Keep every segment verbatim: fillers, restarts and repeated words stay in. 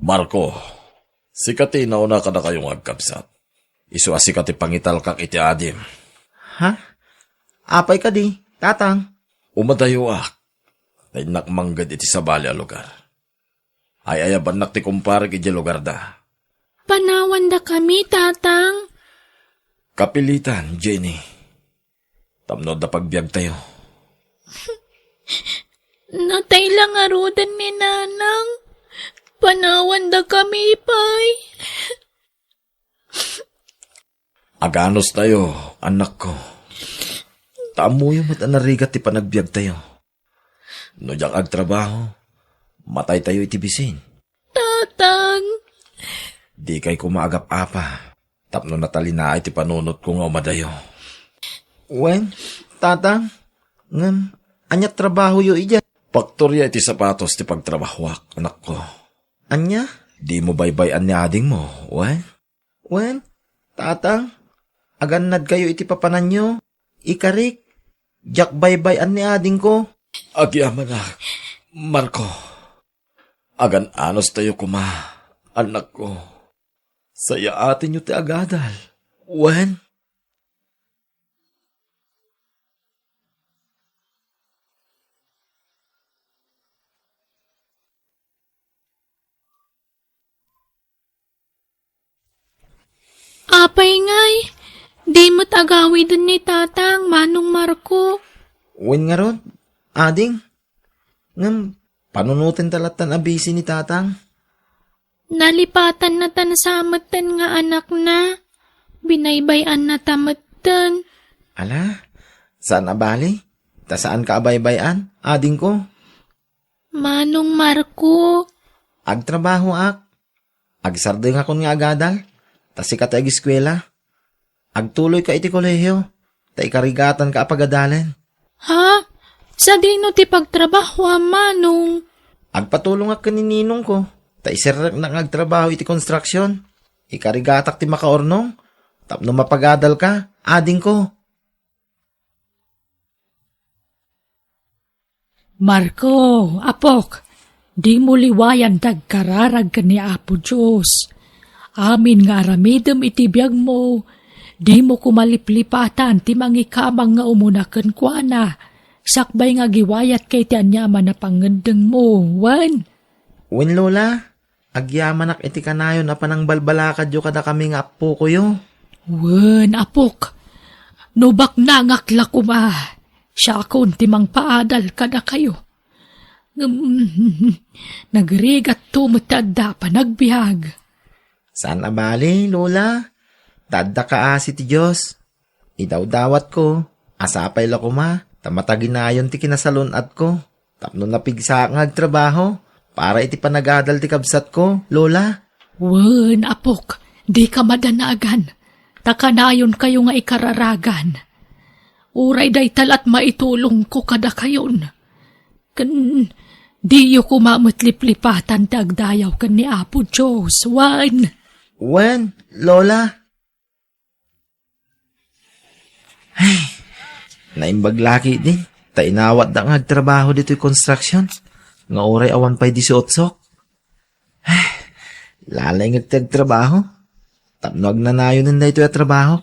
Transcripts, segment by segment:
Marco, sika ti nauna kadakayo nga agkabsat. Isu a sika ti pangitalkak iti adim. Ha? Apay kadi, Tatang? Umadayoak. Ta innak mangged iti sabali a lugar. Ay-ayabannak ti kumparek idiay lugarda. Panawandakami, Tatang. Kapilitan, Jenny. Tapno adda pagbiagtayo. Natay la ngaruden ni Nanang. Panawandakami pay. Aganustayo, anakko. Ta ammoyo met a narigat ti panagbiagtayo. No diak agtrabaho, mataytayo iti bisin. Tatang! Dikay koma agap-apa, tapno natalinaay ti panunotko nga umadayo. Wen, Tatang, ngem ania trabahoyo idiay? Paktoria iti sapatos ti pagtrabahoak, anakko. Ania? Dimo baybay-an ni adingmo, wen? Wen, Tatang, agannadkayo iti papananyo. Ikarik, diak baybay-an ni adingko. Agyamanak, Marco. Agan-anustayo koma, anakko. Sayaatenyo ti agadal. Wen? Apay ngay, di met agawiden ni Tatang, Manong Marco. Wen ngarud, ading. Ngem, panunoten ta lattan a bisi ni Tatang. Nalipatannatan sa metten nga anakna. Binaybay-annata metten. Ala, saan a bali? Ta saanka a baybay-an, adingko? Manong Marco. Agtrabahoak. Agsardengakon nga agadal. Ta sika ti agiskuela. Agtuloyka iti kolehio. Ta ikarigatanka a pagadalen. Ha? Sadino ti pagtrabahoam, Manong? Agpatulongak ken ni ninongko. Ta iserreknak nga agtrabaho iti konstruksion. Ikarigatak ti makaurnong. Tapno mapagadalka, adingko. Marco, apok, dimo liwayan ti agkararag ken ni Apo Dios. Amin nga aramidem iti biagmo, dimo koma liplipatan ti mangikamang nga umuna kenkuana, sakbay nga agiwayatka iti aniaman a pangngeddengmo, wen? Wen, Lola, agyamanak iti kanayon a panangbalbalakadyo kadakami nga appokoyo. Wen, apok, no baknangak la koma, siakon ti mangpaadal kadakayo. Ngem, nagrigatto met ti adda panagbiag. Saan a bali, Lola, ta adda kaasi ti Dios. Idawdawatko, a sapay la koma, ta mataginayon ti kinasalun-atko, tapno napigsaak nga agtrabaho, para iti panagadal ti kabsatko, Lola. Wen, apok, dika madanagan, ta kanayonkayo nga ikararagan. Uray dayta la't maitulongko kadakayon. Ken, diyo koma met liplipatan ti agdayaw ken ni Apo Dios, wen? Wen, Lola. Ay, naimbag la ketdi, ta inawatda nga agtrabaho ditoy construction, nga uray awan pay disiotso. Ay, lalaingek ti agtrabaho, tapno agnanayonen daytoy a trabaho.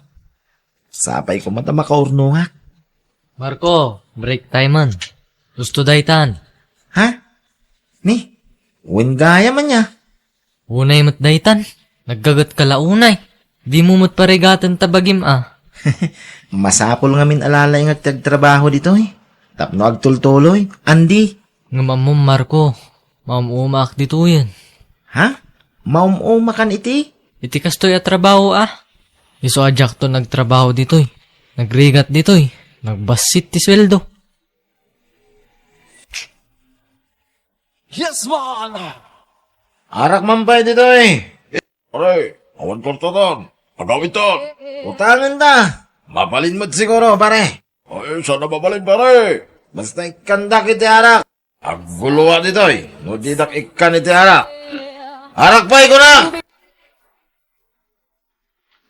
Sapay koma ta makaurnongak. Marco, break time man. Gusto daytan. Ha? Ni? Wen gayam ania? Unay met daytan. Naggagetka la unay. Dimo met parigaten ta bagim a. Masapul ngamin a lalaingek ti agtrabaho ditoy. Tapno agtultuloy, andi? Ngem ammom, Marco, maum-umaak ditoyen. Ha? Maum-umakan iti? Iti kastoy a trabaho a. Isu a diakto nagtrabaho ditoy. Nagrigat ditoy. Nagbassit ti sueldo. Yes, man! Arak man pay ditoy. Pare, awan kwartadan. Agawitan. Utangen ta. Mabalin met siguro, pare. Ay, saan a mabalin, pare? Basta ikkandak iti arak. Agguloa ditoy, no didak ikkan iti arak. Arak pay, kuna!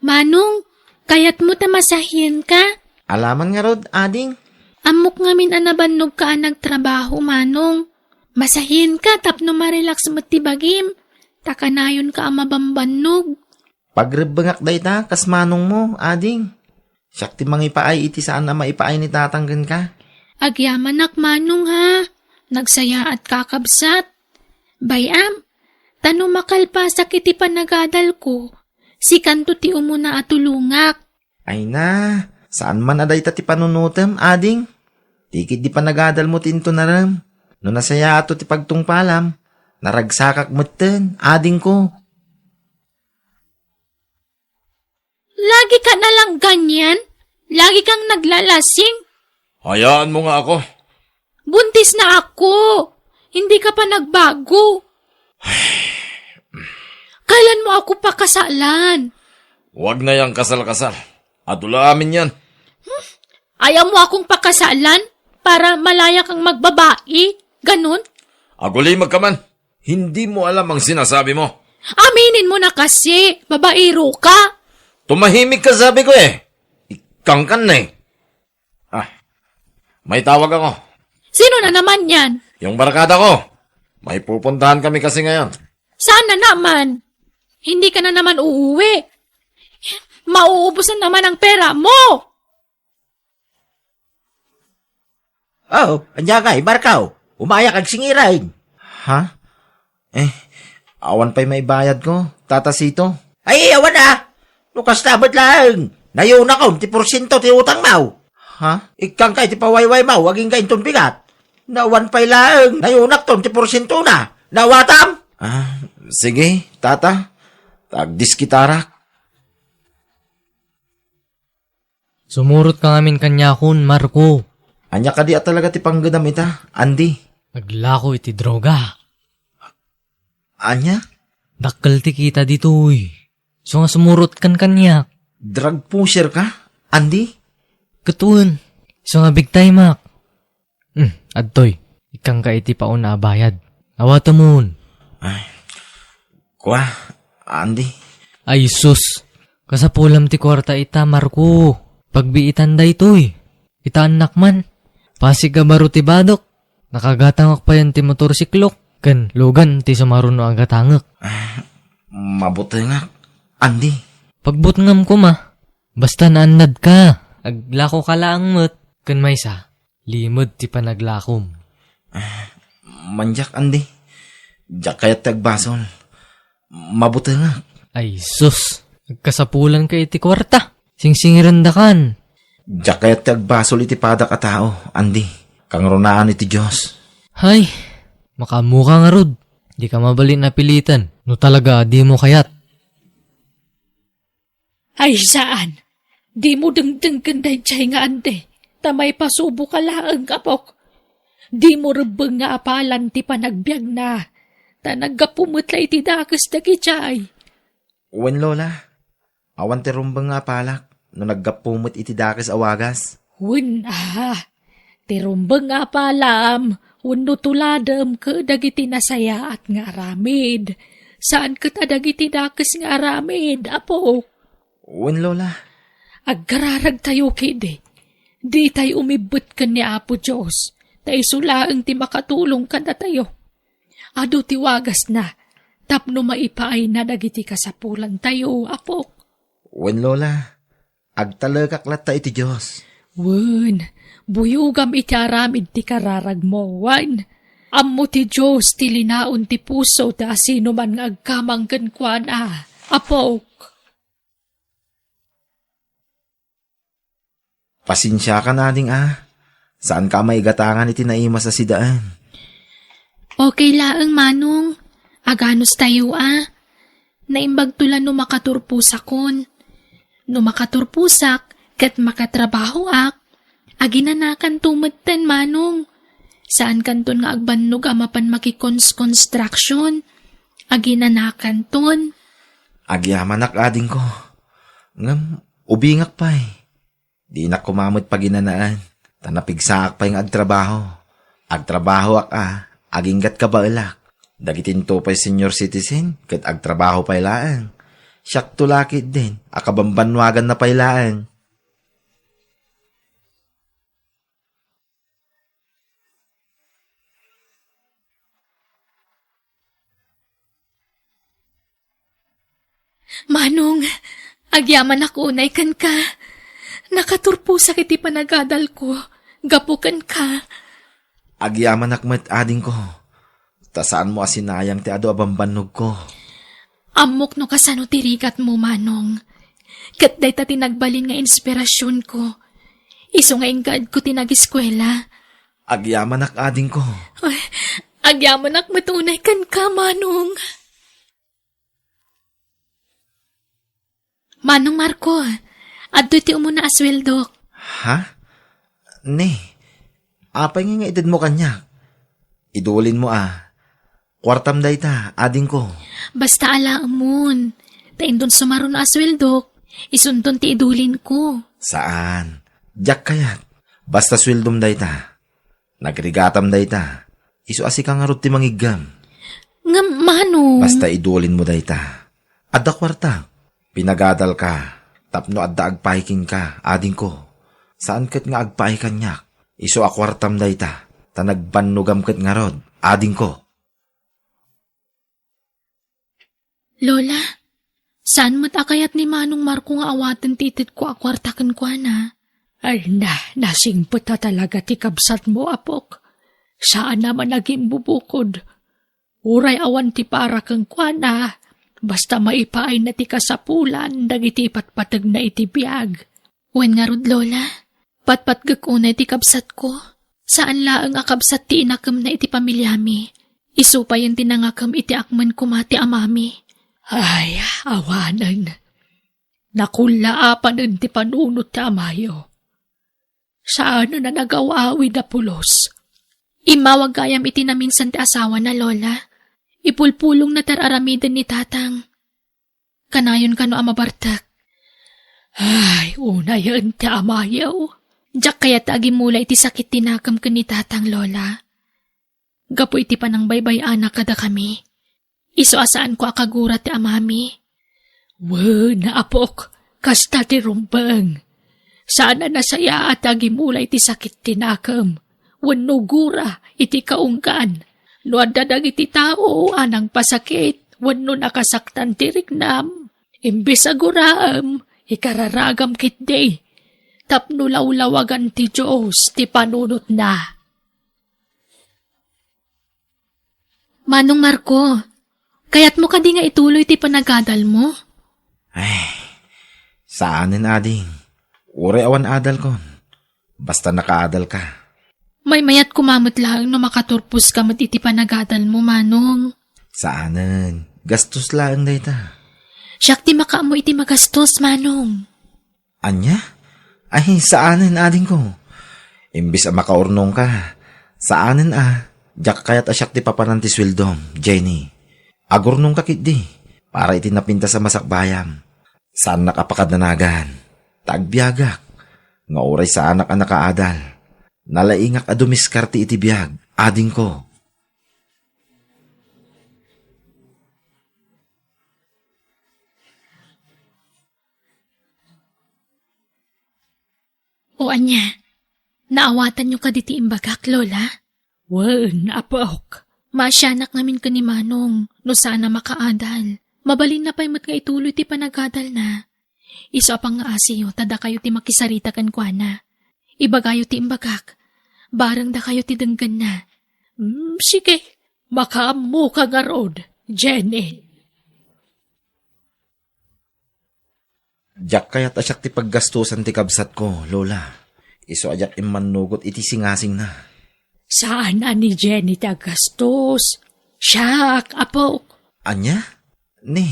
Manong, kayatmo ta masahienka? Alaman ngarud, ading. Ammok ngamin a nabannogka a nagtrabaho, Manong. Masahienka tapno marelax met ti bagim. ta kanayonka a mabambannog. Pagrebbengak dayta, kas manongmo, ading. Siak ti mangipaay iti saan a maipaay ni tatang kenka. Agyamanak, manong, ha? Nagsayaatka, kabsat. Bay-am, ta no makalpasak iti panagadalko, sikanto ti umuna a tulongak. Ay na, saan man a dayta ti panunotem, ading? Ti ketdi panagadalmo ti intunarem. No nasayaato ti pagtungpalam, naragsakak metten, adingko. Lagi ka na lang ganyan? Lagi kang naglalasing? Hayaanmo nga ako. Buntis na ako. Hindi ka pa nagbago. Kailan mo ako pakasalan? Huwag na yang kasal-kasal. Adu la amin yan. Ayaw mo akong pakasalan para malaya kang magbabae? Ganun? Agulimag ka man. Hindi mo alam ang sinasabi mo. Aminin mo na kasi, babaero ka. Tumahimik ka, sabi ko eh. Ikangkan na eh. Ah, may tawag ako. Sino na naman yan? Yung barkada ko. May pupuntahan kami kasi ngayon. Saan na naman? Hindi ka na naman uuwi. Mauubos na naman ang pera mo. Oh, ania ngay, Marco? Umayak agsingiran. Ha? Eh, awan pay maibayad ko, Tata Sito. Ay, awan a. No kasta met laeng, nayunakon ti porsiento ti utang maw. Ha? Ikkan kay ti pawayway maw, agingga inton bigat. Nawan pay laeng, nayunakton ti porsiento na. Nawatam? Ah, sige, Tata. Tagdiskitarak. Sumurot ka ngamin kaniakon, Marco. Ania kadi a talaga ti panggedam ita, Andy? Naglako iti droga. Ania? Dakkel ti kita ditoy. So nga sumurot kan kaniak. Drug pusher ka, Andy? Ket wen. So nga big time ak. Hmm, adtoy. Ikkanka iti pauna a bayad. Awatemon. Ay. Kua, Andy. Ay, sus. Kasapulam ti kuarta ita, Marco. Pagbiitan daytoy. Ita annak man. Pasig a baro ti badok. Nakagatangak payen ti motorsiklok. Ken lugan ti sumaruno a gatangek. Ah, mabutengak, Andy. Pagbutngam koma. Basta naannad ka. Aglako ka laeng met. Ken maysa. Limed ti panaglakom. Ah, mandiak, Andy. Diak kayat ti agbasol. Mabutengak. Ay, sus. Agkasapulanka iti kuarta. Singsingirendakan. Diak kayat ti agbasol iti padak a tao, Andy. Kangrunaan iti Dios. Hay, makaammoka ngarud. Dika mabalin a piliten no talaga a dimo kayat. Ay, saan. Dimo dengdenggen daydiay nga Andy, ta maipasuboka laeng, apok. Dimo rebbeng nga apalan ti panagbiagna, ta naggapu met la iti dakes dagidiay. Wen, Lola. Awan ti rumbeng nga apalak no naggapu met iti dakes a wagas. Wen a, ti rumbeng nga apalam wenno tuladem ket dagiti nasayaat nga aramid, saan ket a dagiti dakes nga aramid, apok. Wen, Lola. Agkararagtayo ketdi. Ditay umibbet ken ni Apo Dios, ta isu laeng ti makatulong kadatayo. Adu ti wagasna tapno maipaayna dagiti kasapulantayo, apok. Wen, Lola. Agtalekak latta iti Dios. Wen, buyogam iti aramid ti kararagmo, wen. Ammo ti Dios ti linaon ti puso ti asinoman nga agkamang kenkuana, apok. Pasensiakan, ading a. Saanka a maigatangan iti naimas a sidaen. Okay laeng, manong. Aganos tayo a. Naimbagto la no makaturposakon. No makaturposak ket makatrabahoak, aginanakanto metten, manong. Saankanton nga agbannog a mapan makikons-construction. Aginanakanton. Agyamanak, adingko. Ngem ubingak pay. Dinak koma met paginanaen, ta napigsaak pay nga agtrabaho. Agtrabahoak a, aginggat kabaelak. Dagitinto pay senior citizen, ket agtrabaho pay laeng. Siakto la ketdin a kabambannuaganna pay laeng. Manong, agyamanak unay kenka. Nakaturposak iti panagadalko gapu kenka. Agyamanak met, adingko, ta saanmo a sinayang ti adu a bambannogko. Ammok no kasano ti rigatmo, Manong. Ket dayta ti nagbalin nga inspirasionko. Isu nga inggedko ti nagiskuela. Agyamanak, adingko. Ay, agyamanak met unay kenka, Manong. Manong Marco, adtoy ti umuna a sueldok. Ha? Ne, apay nga nga itedmo kaniak? Idulinmo a. Kuartam dayta, adingko. Basta alaemon, ta inton sumaruno a sueldok, isunton ti idulinko. Saan. Diak kayat. Basta sueldom dayta. Nagrigatam dayta. Isu a sika ngarud ti mangiggem. Ngem, Manong. Basta idulinmo dayta. Adda kuarta. Pinagadalka tapno adda agpaay kenka, adingko. Saan ket nga agpaay kaniak. Isu a kuartam dayta, ta nagbannogam ket ngarud, adingko. Lola, saan met a kayat ni Manong Marco nga awaten ti itedko a kuarta kenkuana? Ay na, nasingpet a talaga ti kabsatmo, apok. Saan a managimbubukod. Uray awan ti para kenkuana, basta maipaayna ti kasapulan dagiti ipatpategna iti biag. Wen ngarud, Lola, patpatgek unay ti kabsatko. Saan laeng a kabsat ti inakemna iti pamiliami. Isu payen ti nangakem iti akmen koma ti amami. Ay, awanen. Nakullaapanen ti panunot ti amayo. Saanen a nagaw-awid a pulos. Immawag gayam iti naminsan ti asawana, Lola. Ipulpulongna ti ar-aramiden ni Tatang. Kanayon kano a mabartek. Ay, unayen ti amayo. Diak kayat ta agimula iti sakit ti nakem ken ni Tatang, Lola. Gapu iti panangbaybay-anak kadakami, isu a saanko a kagura ti amami. Wen, apok, kasta ti rumbeng. Saan a nasayaat a agimula iti sakit ti nakem wenno gura iti kaunggan. No adda dagiti tao a nangpasakit wenno nakasaktan ti riknam, imbes a guraem, ikararagam ketdi tapno lawlawagan ti Dios ti panunotna. Manong Marco, kayatmo kadi nga ituloy ti panagadalmo? Ay, saanen, ading. Uray awan adalkon. Basta nakaadalka. Maymayat koma met laeng no makaturposka met iti panagadalmo, Manong. Saanen. Gastos laeng dayta. Siak ti makaammo iti magastos, Manong. Ania? Ay, saanen, adingko. Imbes a makaurnongka, saanen a, diak kayat a siak ti papanan ti sueldom, Jenny. Agurnongka ketdi, para iti napintas a masakbayam. Saannak a pakadanagan, ta agbiagak, nga uray saanak a nakaadal. Nalaingak a dumiskarte iti biag, adingko. O ania, naawatanyo kadi ti imbagak, Lola? Wen, apok. Maasianak ngamin ken ni Manong no saan a makaadal. Mabalinna pay met nga ituloy ti panagadalna. Isu a pangngaasiyo ta dakayo ti makisarita kenkuana. Ibagayo ti imbagak. Bareng dakayo ti denggenna. Mm, sige, makaammoka ngarud, Jenny. Diak kayat a siak ti paggastosan ti kabsatko, Lola. Isu a diak immannugot iti singasingna. Saan a ni Jenny ti aggastos. Siak, apok. Ania? Ni,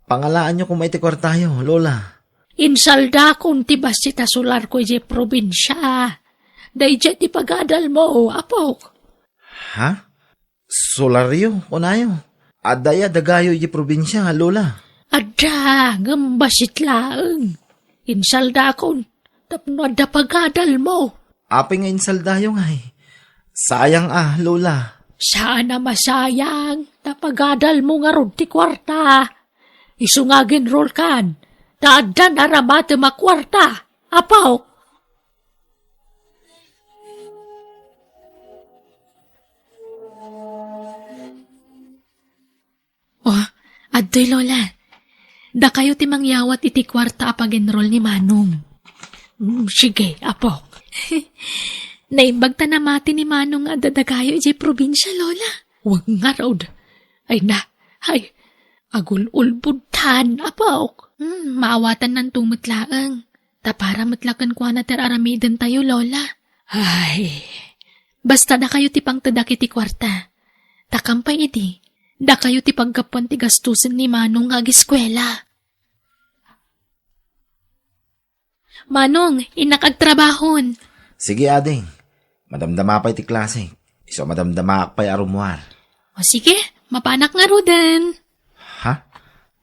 pangalaanyo koma iti kuartayo, Lola. Insaldakon ti bassit a solarko idiay probinsia. Daydiay ti pagadalmo, apok. Ha? Solaryo, kunayo. Adda aya dagayo idiay probinsia, Lola? Adda, ngem bassit laeng. Insaldakon, tapno adda pagadalmo. Apay nga insaldayo ngay? Sayang a, Lola. Saan a masayang, ta pagadalmo ngarud ti kuarta. Isu nga aginrulkan, ta addan aramatem a kuarta, apo. Oh, adtoy, Lola. Dakayo ti mangyawat iti kuarta a pag-enroll ni Manong. Mm, sige, apok. Naimbag ta namati ni Manong nga adda dakayo idiay probinsia, Lola. Wen ngarud. Ay na, ay, agul-ulbodtan, apok. Hmm, maawatannanto met laeng. Ta para met la kenkuana ti ar-aramidentayo, Lola. Ay, basta dakayo ti pangtedak iti kuarta. Ta kampay idi, dakayo ti paggapuan ti gastusen ni Manong nga agiskuela. Manong, innak agtrabahon. Sige, ading. Madamdama pay ti klase. Isu a madamdamaak pay a rummuar. O sige, mapanak ngaruden. Ha?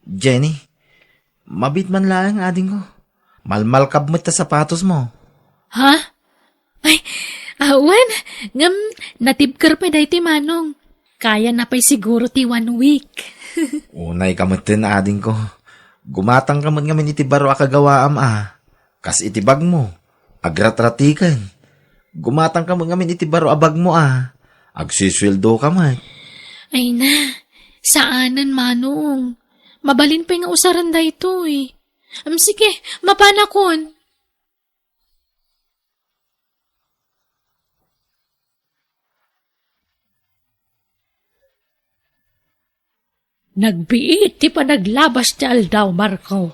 Jenny, mabiit man laeng, adingko. Malmalkab met ta sapatosmo. Ha? Ay, awan. Ngem, natibker pay daytoy, Manong. Kayana pay siguro ti one week. Unayka metten, adingko. Gumatangka met ngamin iti baro a kagawaam a. Kas iti bagmo, agratratiken. Gumatangka met ngamin iti baro a bagmo a. Agsisueldoka met. Ay na, saanen, Manong. Mabalin pay nga usaren daytoy. Am, sige, mapanakon. Nagbiit ti panaglabas ti aldaw, Marco.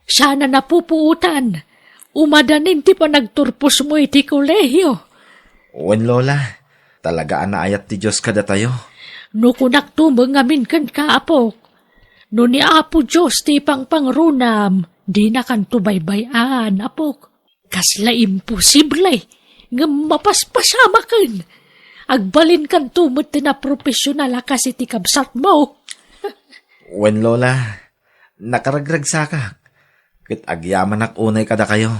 Sana napupuotan. Umadanin ti panagturposmo iti kolehio. Wen, Lola. Talaga a naayat ti Dios kadatayo. No kunakto met ngamin kenka, apok. No ni Apo Dios ti ipangpangrunam, dinakanto baybay-an, apok. Kasla imposible, ngem mapaspasamaken. Agbalinkanto met ti naprofesional a kas iti kabsatmo. Wen, Lola, nakaragragsakak, ket agyamanak unay kadakayo.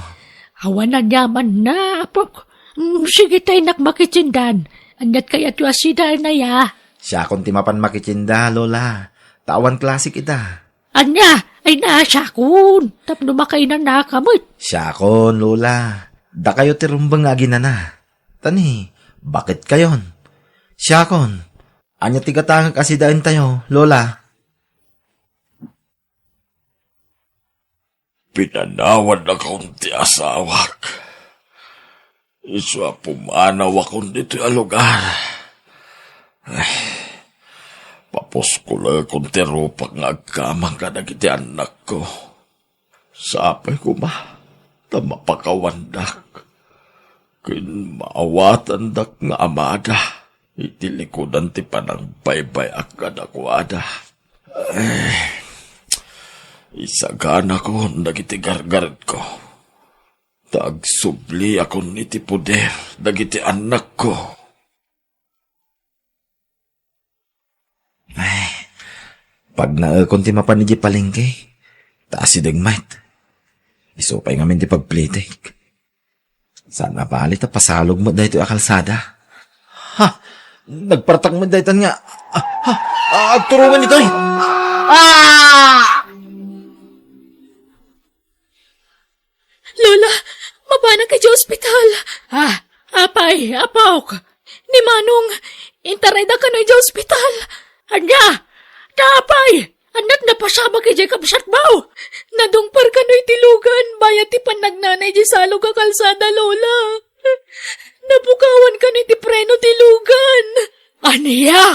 Awan aniamanna, apok. Mm, sige ta innak makitiendan. Aniat kayatyo a sidaenay a? Siakon ti mapan makitienda, Lola. Ta awan klasek ita. Ania? Ay na, siakon. Tapno makainanaka met. Siakon, Lola. Dakayo ti rumbeng nga aginana. Ta ni, baketkayon. Siakon. Ania ti gatangek a sidaentayo, Lola? Pinanawannakon ti asawak. Isu a pumanawakon ditoy a lugar. Ay, papuskolekon ti rupak nga agkamang kadagiti annakko. Sapay koma ta mapakawandak ken maawatandak nga amada iti likudan ti panagbaybay-ak kadakuada. Ay, isaganakon dagiti gargaretko, ta agsubliakon iti poder dagiti annakko. Ay, pagnaekon ti mapan idiay palengke, ta asideg met. Isu pay ngamin ti pagplitek. Saan a bali ta pasalog met daytoy a kalsada. Ha! Nagpartak met daytan nga. Ah, ha! Ah, agturongen ditoy! Ah! Lola, mapanak idiay ospital. Ah, apay, apok. Ni Manong, intarayda kano idiay ospital. Ania? Apay, aniat napasamak idiay kabsatmo? Nadungpar kano iti lugan, bayat ti pannagnana idiay salog a kalsada, Lola. Napukawan kano iti preno ti lugan. Ania?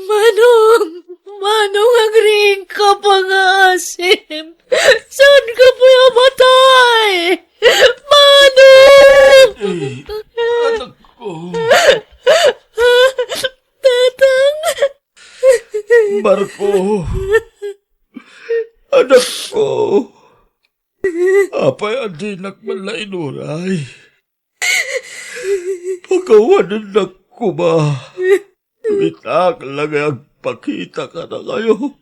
Manong! Manong, agriingka, pangaasim! Saanka pay a matay? Manong! Ay, anakko. Tatang! Marco! Anakko! Apay a dinak man la inuray? Pakawanennak koma. Ditak la nga agpakita kadakayo.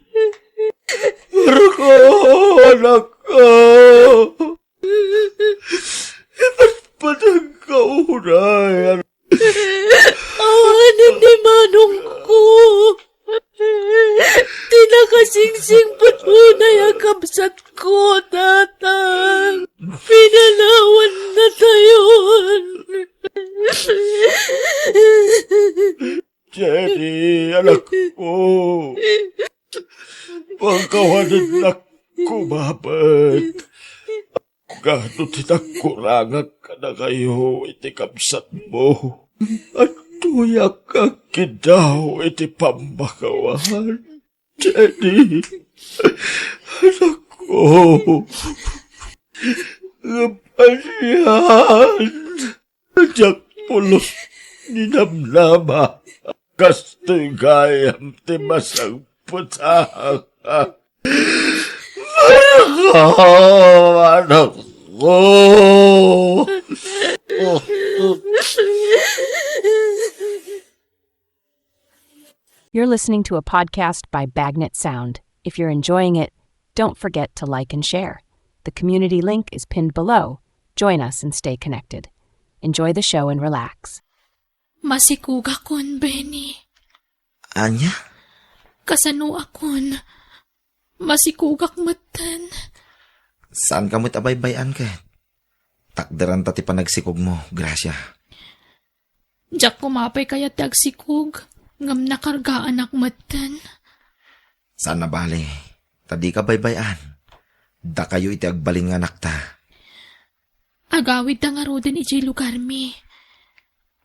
Marco, anakko. Ipatpateg ka unay. Awanen ni manongko. Ti nakasingsing pay unay a kabsatko, Tatang. Pinanawan natayon. Benny, anakko. Pakawanennak koma met. Ngano ti nagkurangak kadakayo iti kabsatmo? Adtoyak nga agkiddaw iti pammakawan. Jenny, anakko, ngem anian? Diak pulos ni namnama. Kastoy gayam ti masagputak. Marko, anakko. You're listening to a podcast by Bagnet Sound. If you're enjoying it, don't forget to like and share. The community link is pinned below. Join us and stay connected. Enjoy the show and relax. Masikugakon, Benny. Ania? Kasanoakon? Masikugak metten. Saan ka met a baybay-an ket? Takderanta ti panagsikogmo, Gracia. Diak koma pay kayat ti agsikog, ngem nakargaanak metten. Saan a bale, ta dika baybay-an. Dakayo iti agbalin nga anakta. Agawidta ngaruden idiay lugarmi.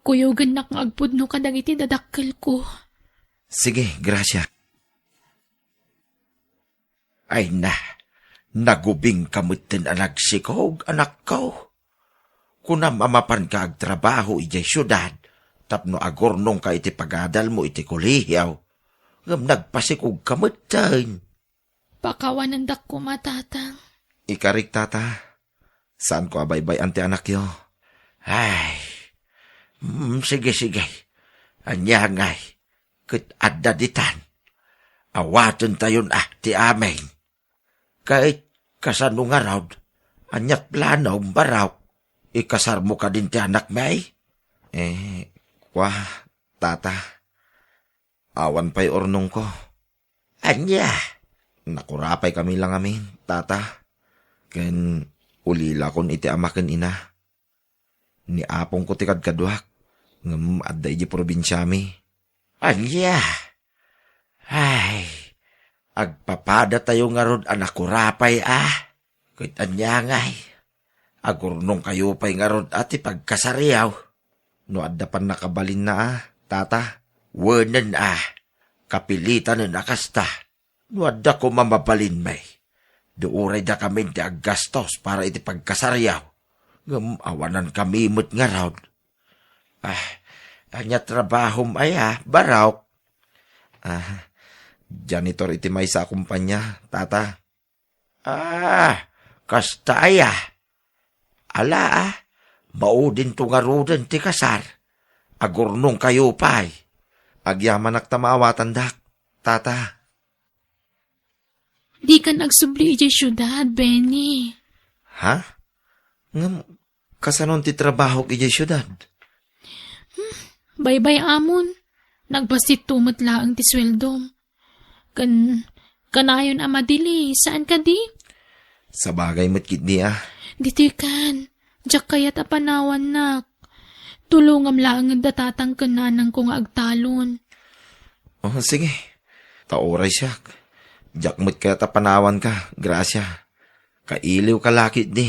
Kuyogennak nga agpudno kadagiti dadakkelko. Sige, Gracia. Ay na, nagubingka metten a nagsikog, anakko. Kunam a mapanka agtrabaho idiay siudad tapno agurnongka iti pagadalmo iti kolehio, ngem nagpasikogka metten. Pakawanendak koma, Tatang. Ikarik, Tata. Saanko a baybay-an ti anakyo. Ay, mm, sige, sige. Ania ngay? Ket adda ditan. Awatentayon a ti amin. Ket kasano ngarud? Aniat planom, Barok? Ikasarmo kadin ti anakmi? Eh, kua, Tata. Awan pay urnongko. Ania? Nakurapay kami la ngamin, Tata. Ken ulilakon iti ama ken ina. Ni apongko ti kadkaduak, ngem adda idiay probinsiami. Ania? Ay, agpapadatayo ngarud a nakurapay a. Ket ania ngay? Agurnongkayo pay ngarud a ti pagkasariaw. No adda pannakabalinna a, Tata, wenen a, kapilitanen a kasta. No adda koma mabalinmi, di uray dakamin ti aggastos para iti pagkasariaw. Ngem awanankami met ngarud. Ah, ania trabahom aya, Barok? Ah, janitor iti maysa a kumpanya, Tata. Ah, kasta aya? Ala, ah, maudinto ngaruden ti kasar. Agurnongkayo pay. Agyamanak ta maawatandak, Tata. Dikan agsubli idiay siudad, Benny. Ha? Ngem, kasanon ti trabahok idiay siudad? Hmm, baybay-amon. Nagbastitto met laeng ti sueldom. Ken, kanayon a madili, saan kadi? Sabagay met ketdi a. Ditoy kan, diak kayat a panawannak. Tulongam laeng da tatang ken nanangko nga agtalon. Oh, sige. Ta uray siak. Diak met kayat a panawanka, Gracia. Kailiwka la ketdi.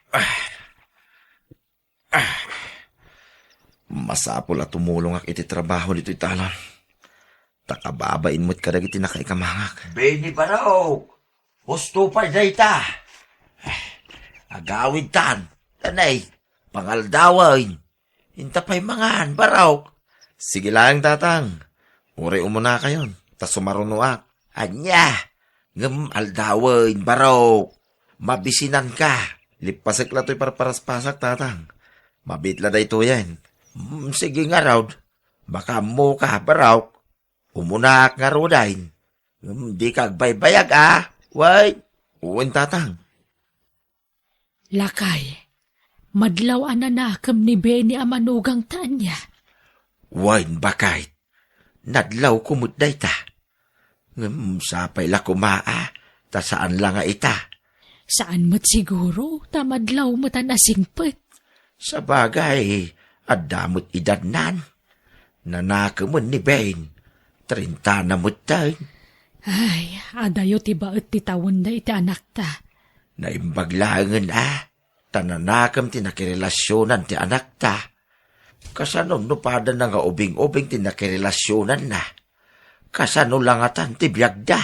Ah. Ah. Masapul a tumulongak iti trabaho ditoy talon. Ta kababain met kadagiti nakaikamangak. Benny Barok! Husto pay dayta! Ah, agawidtan! Tanay, pangaldawen! Inta pay mangan, Barok! Sige laeng, Tatang. Uray umunakayon, ta sumarunoak. Ania? Ngem aldawen, Barok. Mabisinanka. Lippasek la toy parparaspasak, Tatang. Mabiit la daytoyen. Mm, sige ngarud. Makaammoka, Barok. Umunaak ngaruden. Ngem dika agbaybayag, a? Wen? Wen, Tatang. Lakay, madlaw a nanakem ni Benny a manugangta ania? Wen, baket. Nadlawko met dayta. Ngem sapay la koma a, ta saan la nga ita. Saan met siguro, ta madlaw met a nasingpet. Sabagay, adda met idannan. Nanakemen ni Ben. Trintana metten. Ay, adayo ti baet ti tawenda iti anakta. Naimbag laengen a, ta nanakem ti nakirelasionan ti anakta. Kasano no padana nga ubing-ubing ti nakirelasionanna? Kasano langatan ti biagda?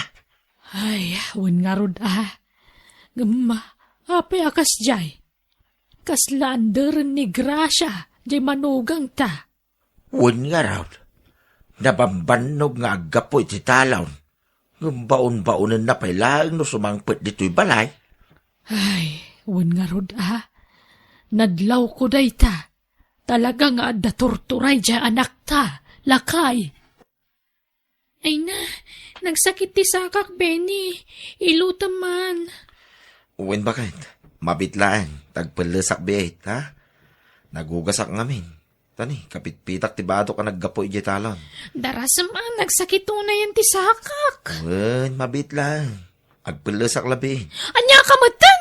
Ay, wen ngarud a. Ngem, apay a kasdiay? Kasla anderen ni Gracia, jay manugangta. Wen ngarud, nabambannog nga aggapu iti talon, ngem baon-baonenna pay laeng no sumangpet ditoy balay. Ay, wen ngarud a. Nadlawko dayta. Talaga nga adda turturay jay anakta, lakay. Ay na, nagsakit ti sakak, Benny. Ilutem man. Wen baket, mabit laeng, tagpellesak biit, ha? Nagugasak ngamin. Tani, kapitpitak ti badok a naggapu idiay talon. Darasem a, nagsakit unayen ti sakak. Wen, mabit laeng. Agpellesak labi. Ania ka metten?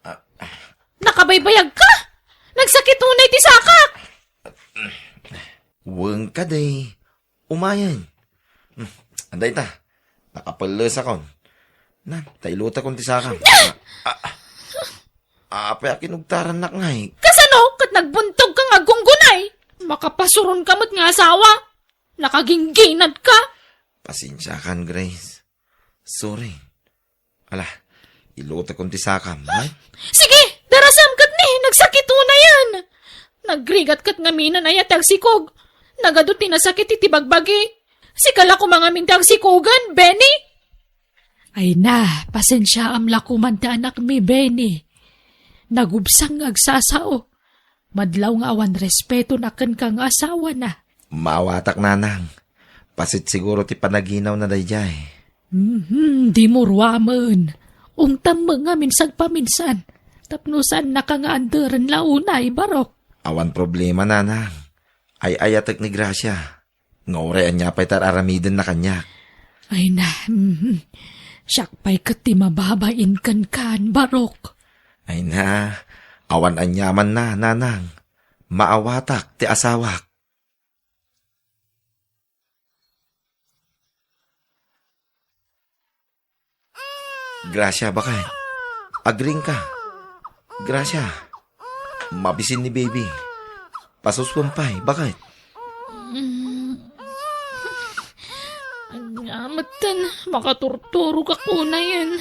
Ah, ah. Nakabaybayag ka? Nagsakit unay ti sakak. Wen kadi. Umayen. Hmm, anda ita? Nakapellesakon. Nan, ta ilutakon ti sakam. Ah, ah, ah, apay a kinugtarannak ngay? Kasano? Ket nagbuntog ka nga aggunggunay? Makapasuron ka met nga asawa. Nakagingginat ka. Pasensiakan, Grace. Sorry. Ala, ilutakon ti sakam, ha? Sige, darasam ket ni, nagsakit unayen. Nagrigat ket ngamin aya ti agsikog. Nagadu ti nasakit iti bagbagi. Sika la koma ngamin ti agsikogen, Benny. Ay na, pasensiaam la koman ti anakmi, Benny. Nagubsang nga agsasao. Madlaw nga awan respeto na kenka nga asawana. Maawatak, nanang. Pasit siguro ti panaginawna daydiay. Mhm, dimo ruamen. Ungtam met ngamin sagpaminsan. Tapno saannaka nga anderen la unay, Barok. Awan problema, nanang. Ay-ayatek ni Gracia. Nga uray ania pay ti ar-aramidenna kaniak. Ay na, mhm. Siak pay ket ti mababain kenkan, Barok. Ay na, awan aniamanna, nanang. Maawatak ti asawak. Gracia, baket. Agring ka. Gracia. Mabisin ni baby. Pasuswen pay, baket. Mm. Ania metten, makaturturogak unayen.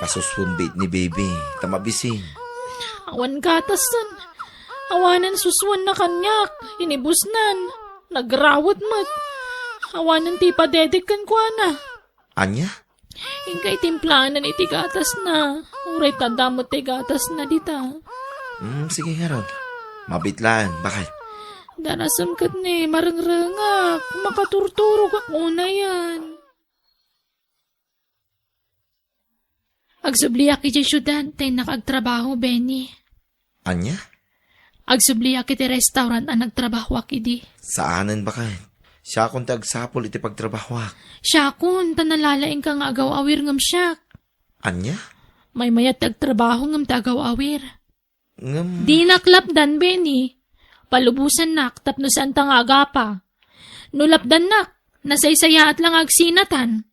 Pasuswen biit ni baby, ta mabisin. Awan gatasen. Awanen suswenna kaniak, inibusnan. Nagrawet met. Awanen ti ipadedek kenkuana. Ania? Inka itimplanan iti gatasna. Uray ta adda met ti gatasna dita. Hmm, sige ngarud. Mabit laeng, baket. Darasem ket ni, marengrengak. Makaturturogak unayen. Agsubliak idiay siudad, ta innak agtrabaho, Benny. Ania? Agsubliak iti restaurant a nagtrabahoak idi. Saanen, baket. Siakon ti agsapul iti pagtrabahoak. Siakon, ta nalalaingka nga agaw-awir ngem siak. Ania? Maymayat ti agtrabaho ngem ti agaw-awir. Ngem dinak lapdan, Benny. Palubosannak tapno saanta nga agapa. No lapdannak, nasaysayaat la nga agsinatan.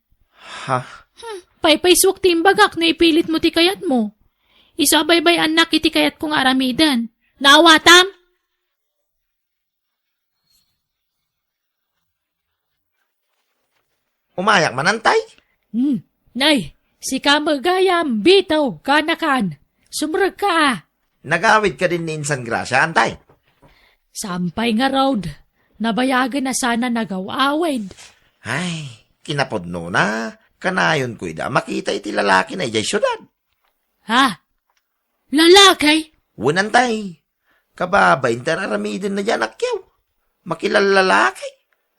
Ha? Hmm, paypaysuak ti imbagak no ipilitmo ti kayatmo. Isu a baybay-annak iti kayatko nga aramiden. Naawatam? Umayak man, antay? Hmm. Nay, sika met gayam, bitaw, kanakan. Sumrekka a. Nagawid kadin ni Insan Gracia, antay? Saan pay ngarud. Nabayagen a sana nagaw-awid. Ay, kinapudnona, kanayonko ida makita iti lalakina idiay siudad. Ha? Lalaki? Wen, antay. Kababain ti ar-aramidenna diay anakyo. Makilallalaki.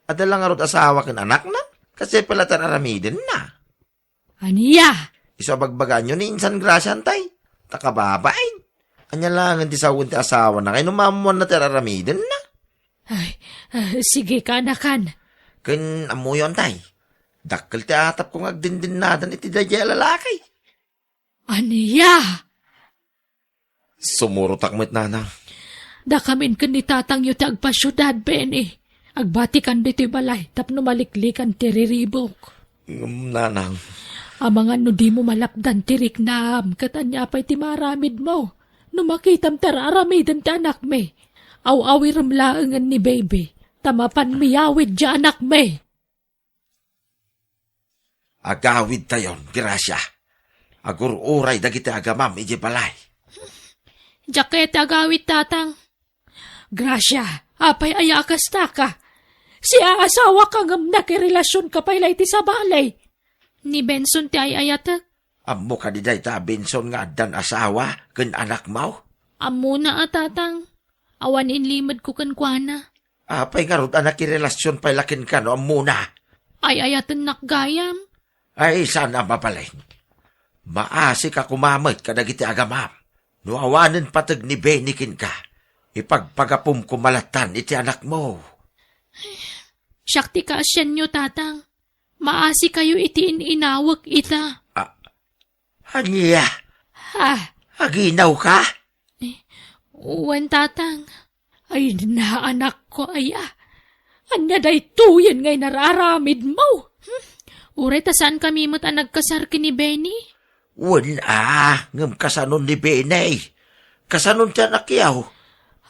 Adda la ngarud asawa ken anakna. Kasdiay pay la ti ar-aramidenna. Ania? Isu a bagbagaanyo ni Insan Gracia, antay. Ta kababain. Ania laengen ti sawen ti asawana nga inumammuanna ti ar-aramidenna? Ay, ah, sige, kanakan. Ken ammoyo, antay. Dakkel ti atapko nga agdindinnadan iti daydiay a lalaki. Ania? Sumurotak met, nanang. Dakamin ken ni tatangyo ti agpasiudad, Benny. Agbatikan ditoy balay tapno maliklikan ti riribuk. Ngem, nanang. Amangan no dimo malapdan ti riknam, ket ania pay ti maaramidmo? No makitam ti ar-aramiden ti anakmi, aw-awirem laengen ni baby, ta mapan miyawid ti anakmi. Agawidtayon, Gracia. Agur-uray dagiti agamam idiay balay. Diak kayat ti agawid, tatang. Gracia, apay aya a kastaka? Siasawaka ngem nakirelasionka pay la iti sabali. Ni Benson ti ay-ayatek. Ammo kadi dayta a Benson nga addan asawa ken anakmo? Ammona a, tatang. Awan inlimedko kenkuana. Apay ngarud a nakirelasion pay la kenka no ammona? Ay-ayatennak gayam. Ay, saan a mabalin. Maasika koma met kadagiti agamam. No awanen pateg ni Benny kenka, ipagpagapum koma lattan iti anakmo. Siak ti kaasianyo, tatang. Maasikayo iti in-inawek ita. Ah, ania? Ha? Aginawka? Eh, wen, tatang. Ay, na, anakko, aya. Ania daytoyen nga inararamidmo? Hmm? Uray ta saankami met a nagkasar ken ni Benny? Wen a, ngem kasanon ni Benny? Kasanon ti anakyo?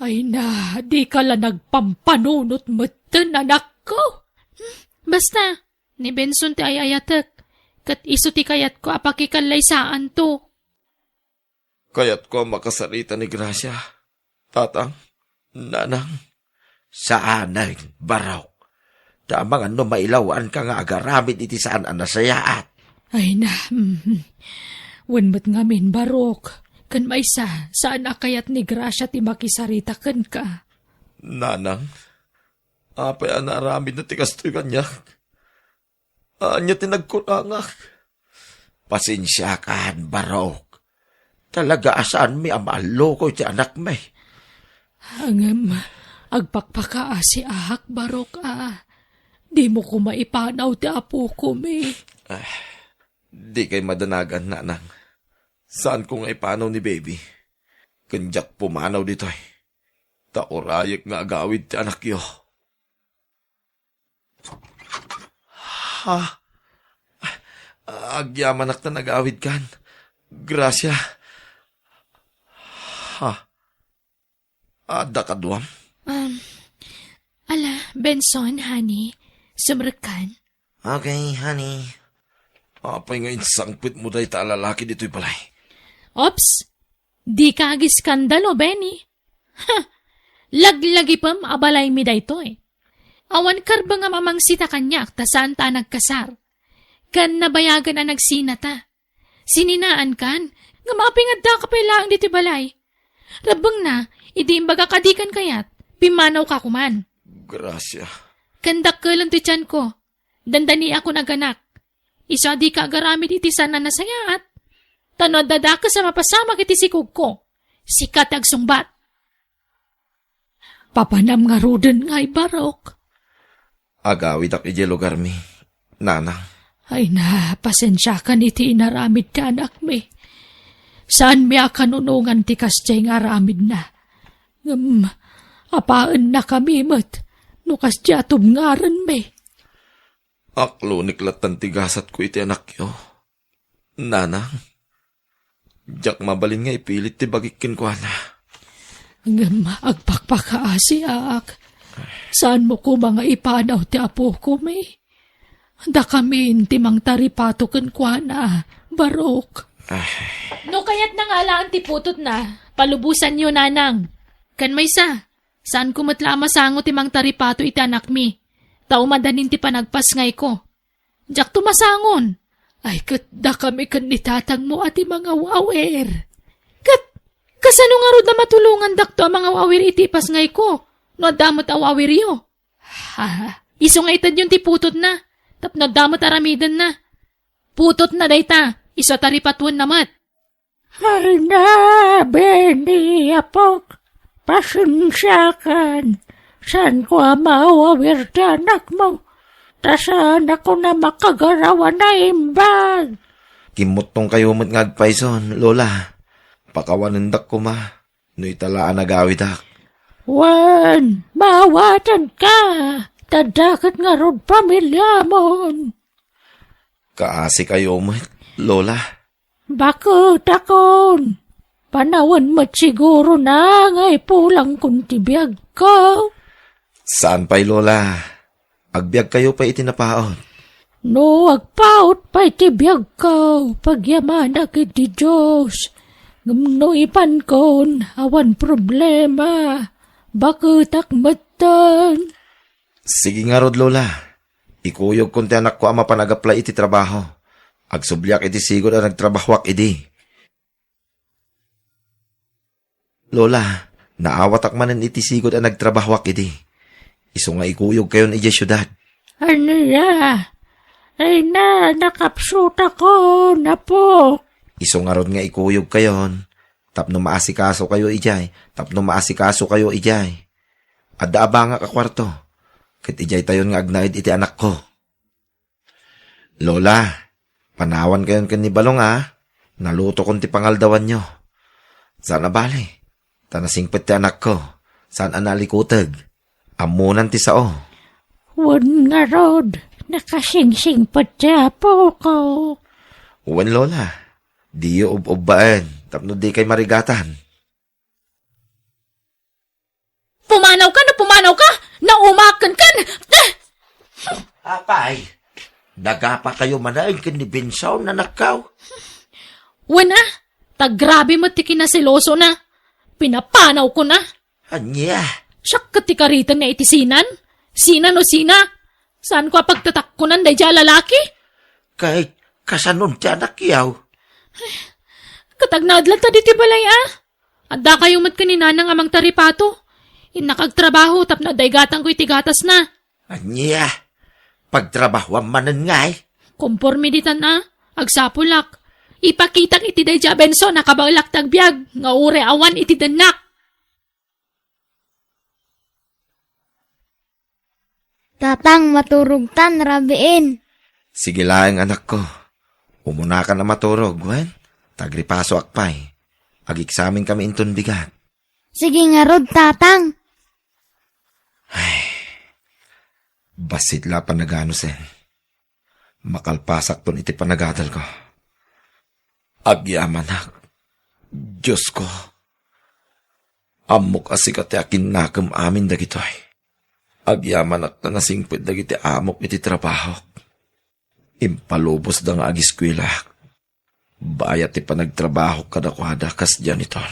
Ay na, dika la nagpampanunot metten, anakko. Hmm? Basta, ni Benson ti ay-ayatek, ket isu ti kayatko a pakikallaysaanto. Kayatko a makasarita ni Gracia. Tatang, nanang. Saanen, Barok. Ta amangan no mailawanka nga agaramid iti saan a nasayaat. Ay na, mhm. Wen met ngamin, Barok. Ken maysa, saan a kayat ni Gracia ti makisarita kenka. Nanang, apay a naaramidna ti kastoy kaniak? Ania ti nagkurangak? Pasensiakan, Barok. Talaga a saanmi a maallukoy ti anakmi. Ngem, agpakpakaasiak, Barok, a. Dimo koma ipanaw ti apokomi. Ah, dikay madanagan, nanang. Saanko nga ipanaw ni baby. Ken diak pumanaw ditoy. Ta urayek nga agawid ti anakyo. Ha? Agyamanak ta nagawidkan. Gracia. Ha? Adda kaduam? Um, ala, Benson, honey. Sumrekkan. Okay, honey. Apay nga insangpetmo dayta a lalaki ditoy balay? Ops! Dika agiskandalo, Benny. Ha! Laglagipem a balaymi daytoy. Awan karbeng a mamangsita kaniak ta saanta a nagkasar. Ken nabayagen a nagsinata. Sininaankan, ngem apay nga addaka pay laeng ditoy balay? Rebbengna, idi imbagak a dikan kayat, pimmanawka koman. Gracia. Ken dakkelem ti tianko. Dandaniakon aganak. Isu a dika agaramid iti saan a nasayaat. Ta no adda dakes a mapasamak iti sikogko, sika ti agsungbat. Papanam ngaruden ngay, Barok. Agawidak idiay lugarmi, nanang. Ay na, pasensiakan iti inaramid ti anakmi. Saanmi a kanunongan ti kasdiay nga aramidna. Ngem, apaennakami met no kasdiay a tubngarenmi. Aklonek lattan ti gasatko iti anakyo. Nanang, diak mabalin nga ipilit ti bagik kenkuana. Ngem agpakpakaasiak. Saanmo koma nga ipanaw ti apokomi? Dakamin ti mangtaripato kenkuana, Barok. Ah. No kayatna nga alaen ti putotna, palubosanyo, nanang. Ken maysa, saanko met la a masango ti mangtaripato iti anakmi, ta umadanin ti panagpasngayko. Diakto masangon. Ay, ket dakami ken ni tatangmo a ti mangaw-awir. Ket kasano ngarud a matulongandakto a mangaw-awir iti ipasngayko no adda met aw-awiryo? Ha, isu nga itedyon ti putotna, tapno adda met aramidenna. Putotna dayta, isu a taripatoenna met. Ay na, Benny, apok, pasensiakan. Saanko a maawawir ti anakmo, ta saanak a makagaraw a naimbag. Kimmuttongkayo met nga agpayson, Lola. Pakawanendak koma no ita la a nagawidak. Wen, maawatanka. ta dakket ngarud pamiliamon. Kaasikayo met, Lola. Baket, akon. Panawen met sigurona nga ipulangkon ti biagko. Saan pay, Lola? Agbiagkayo pay iti napaut. No agpaut pay ti biagko, pagyamanak iti Dios. Ngem no ipankon, awan problema. Baketak metten. Sige ngarud, Lola. Ikuyogkon ti anakko a mapan ag-apply iti trabaho. Agsubliak iti sigud a nagtrabahoak idi. Lola, naawatak manen iti sigud a nagtrabahoak idi. Isu nga ikuyogkayon idiay siudad. Ania? Ay na, nakapsutakon, apo. Isu ngarud nga ikuyogkayon, tapno maasikasokayo idiay, tapno maasikasokayo idiay. Adda abangak a kuarto, ket idiaytayon nga agnaed iti anakko. Lola, panawankayon ken ni Balong a, nalutokon ti pangaldawanyo. Saan a bale, ta nasingpet ti anakko, saan a nalikuteg. Ammonan ti sao. Wen ngarud, nakasingsingpet ti apoko. Wen, Lola, diyo ub-ubbaen, tapno dikay marigatan. Pumanawka, no pumanawka! Naumaak kenkan! Ah! Apay, nagapakayo manen ken ni Benson, anakko? Wen a, ta grabe met ti kinaselosona. Pinapanawkona. Ania? Siak ket ti karitenna iti sinan? Sina no sina? Saanko a pagtatakkonan daydiay a lalaki? Kay, kasanon ti anakyo? Ket agnaed latta ditoy balay a. Addakayo met ken ni Nanang a mangtaripato. Innak agtrabaho tapno adda igatangko iti gatasna. Ania? Pagtrabahoam manen ngay? Komporme ditan a, agsapulak. Ipakitak iti daydiay a Benson a kabaelak ti agbiag nga uray awan iti dennak. Tatang, maturogtan, rabiin. Sige laeng, anakko. Umunakan a maturog, wen? Ta agripasoak pay. Ageksamenkami inton bigat. Sige ngarud, Tatang. Ay, bassit la a panaganusen. Makalpasakton iti panagadalko. Agyamanak, Diosko. Ammok a sika ti akinnakem amin dagitoy. Agyamanak ta nasingpet dagiti amok iti trabahok. Impalubosda nga agiskuelaak. Bayat ti panagtrabahok kadakuada kas janitor.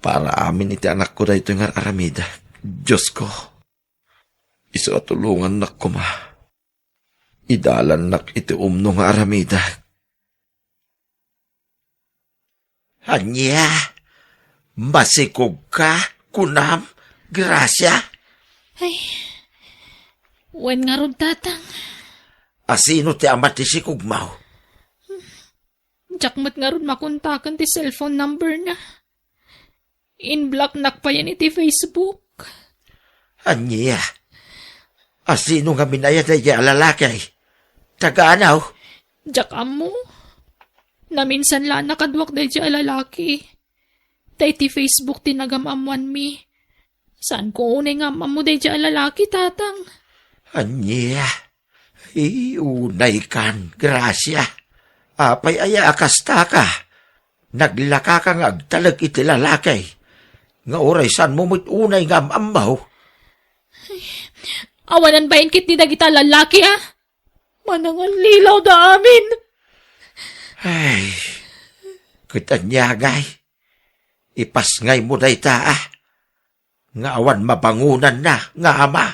Para amin iti anakko daytoy nga ar-aramidek. Diosko, isu a tulongannak koma. Idalannak iti umno nga aramidek. Ania? Masikogka, kunam, Gracia? Ay, wen ngarud, Tatang. Asino ti ama ti sikogmo? Diak met ngarud makontaken ti cellphone number na. In-blocknak payen iti Facebook. Ania? Asino ngamin aya daydiay a lalaki? Taga ania? Diak ammo. Naminsan la a nakaduak daydiay a lalaki. Ta iti Facebook ti nagam-ammoanmi. Saanko unay nga am-ammo daydiay a lalaki, Tatang. Ania? Ay, unaykan, Gracia. Apay aya a kastaka? Naglakaka nga agtalek iti lalaki. Nga uray saanmo met unay nga am-ammo? Awanan bain ketdi dagita a lalaki, a? Manangallilaw da amin. Ay, ket ania ngay? Ipasngaymo dayta, a? Nga awan mabangonanna nga ama.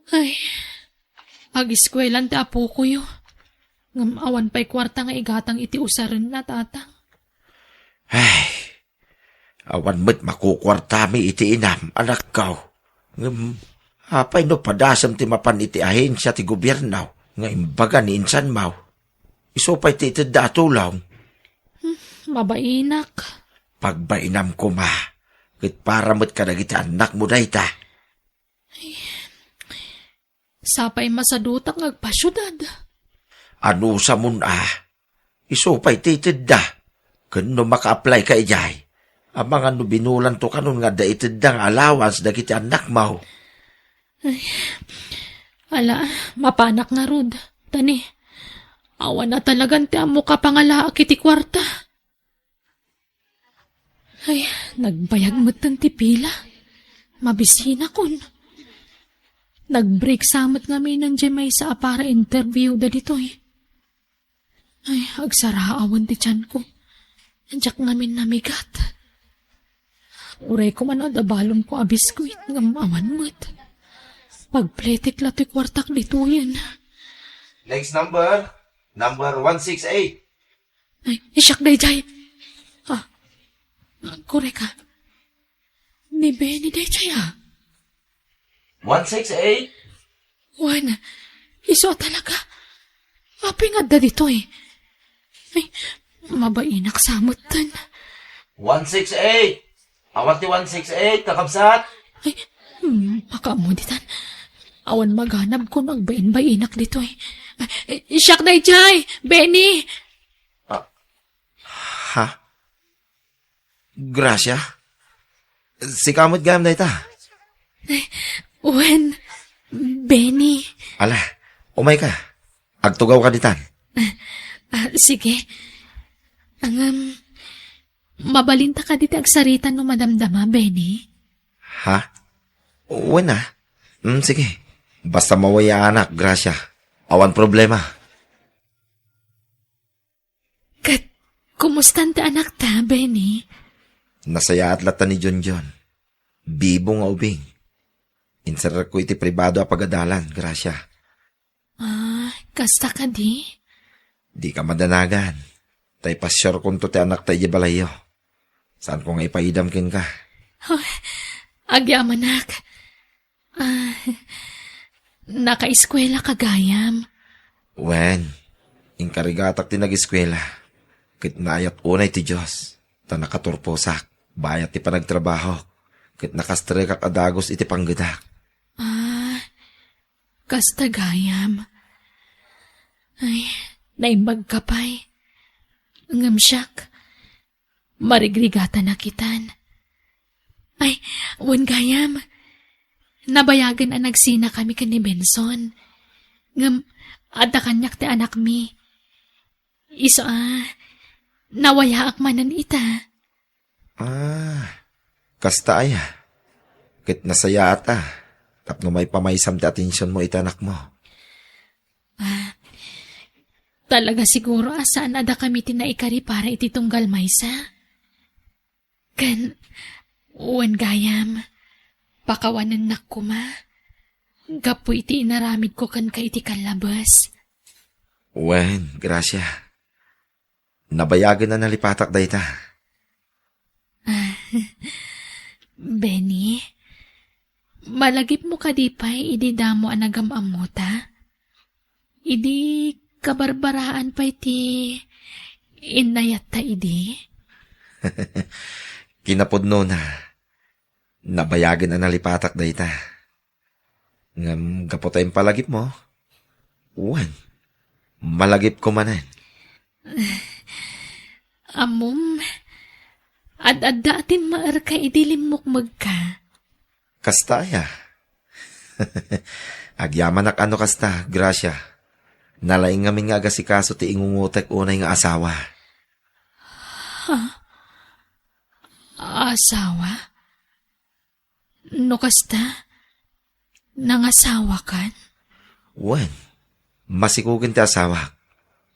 Ay, agiskuelan ti apokoyo. Ngem awan pay kuarta nga igatang iti usarenna, Tatang. Ay, awan met makukuartami iti inam, anakko. Ngem, apay no padasem ti mapan iti ahensia ti gobierno nga imbaga ni insanmo? Isu pay ti itedda a tulong. Hmm, mabainak. Pagbainam koma, ket para met kadagiti annakmo dayta. Sapay masadutak nga agpasiudad. Anusamon a, isu pay ti itedda. Ken no maka-apply ka idiay, Amangan no binulanto kanon nga adda itedda nga allowance dagiti annakmo. Ala, mapanak ngarud. Tani, awan a talagan ti ammok a pangalaak iti kuarta. Ay, nagbayag metten ti pila. Mabisinakon. Nag-break sa met ngamin diay maysa a para interview da ditoy. Ay, agsaraawan ti tianko. Diak ngamin namigat. Uray ko man adda balonko a biskuit ngem awan met. Pagpletek la toy kuartak ditoyen. Next number, number one six eight. Ay, siak daydiay. Ah, korek a. Ni Benny daydiay a. One six eight? Wen, isu a talaga. Apay nga adda ditoy? Ay, mabainak sa metten. One six eight! Awan ti one six eight, kakabsat? Ay, hmm, makaammo ditan. Awan maganabko no agbain-bainak ditoy. Ay, siak daydiay, Benny! Ah, ha? Gracia? Sika met gayam dayta? Wen, Benny. Ala, umayka. Agtugawka ditan. Ah, sige. Ngem, mabalinta kadi ti agsarita no madamdama, Benny? Ha? Wen a. Mm, sige. Basta mawayaanak, Gracia. Awan problema. Ket, kumustan ti anakta, Benny? Nasayaat latta ni Junjun. Bibo nga ubing. Inserrekko iti pribado a pagadalan, Gracia. Ah, kasta kadi? Dika madanagan. Ta ipasiarkonto ti anakta idiay balayyo. Saanko nga ipaidam kenka. Oh, agyamanak. Ah, nakaeskuelaka gayam? Wen, inkarigatak ti nageskuela, ket naayat unay ti Dios, ta nakaturposak, bayat ti panagtrabahok, ket nakasterekak a dagus iti panggedak. Ah, kasta gayam. Ay, naimbagka pay. Ngem siak, marigrigatanak itan. Ay, wen gayam. Nabayagen a nagsinakami ken ni Benson. Ngem, adda kaniak ti anakmi. Isu a, nawayaak manen ita. Ah, kasta aya. Ket nasayaat a, tapno maipamaysam ti atensionmo iti anakmo. Ah, talaga siguro a saan a dakami ti naikari para iti tunggal maysa. Ken, wen gayam, pakawanennak koma, gapu iti inaramidko kenka iti kallabes. Wen, Gracia. Nabayagen a nalipatak dayta. Ah, Benny, malagipmo kadi pay idi damo a nagam-ammota? Idi kabarbaraan pay ti innayatta idi? Kinapudnona, nabayagen a nalipatak dayta. Ngem gapu ta impalagipmo, wen, malagipko manen. Ammom, ad-adda a timmaerka idi limmukmegka. Kasta aya? Agyamanak a no kasta, Gracia. Nalaing ngamin nga agasikaso ti ingungotek unay nga asawa. Ha? Asawa? No kasta, nangasawakan? Wen, masikogen ti asawak.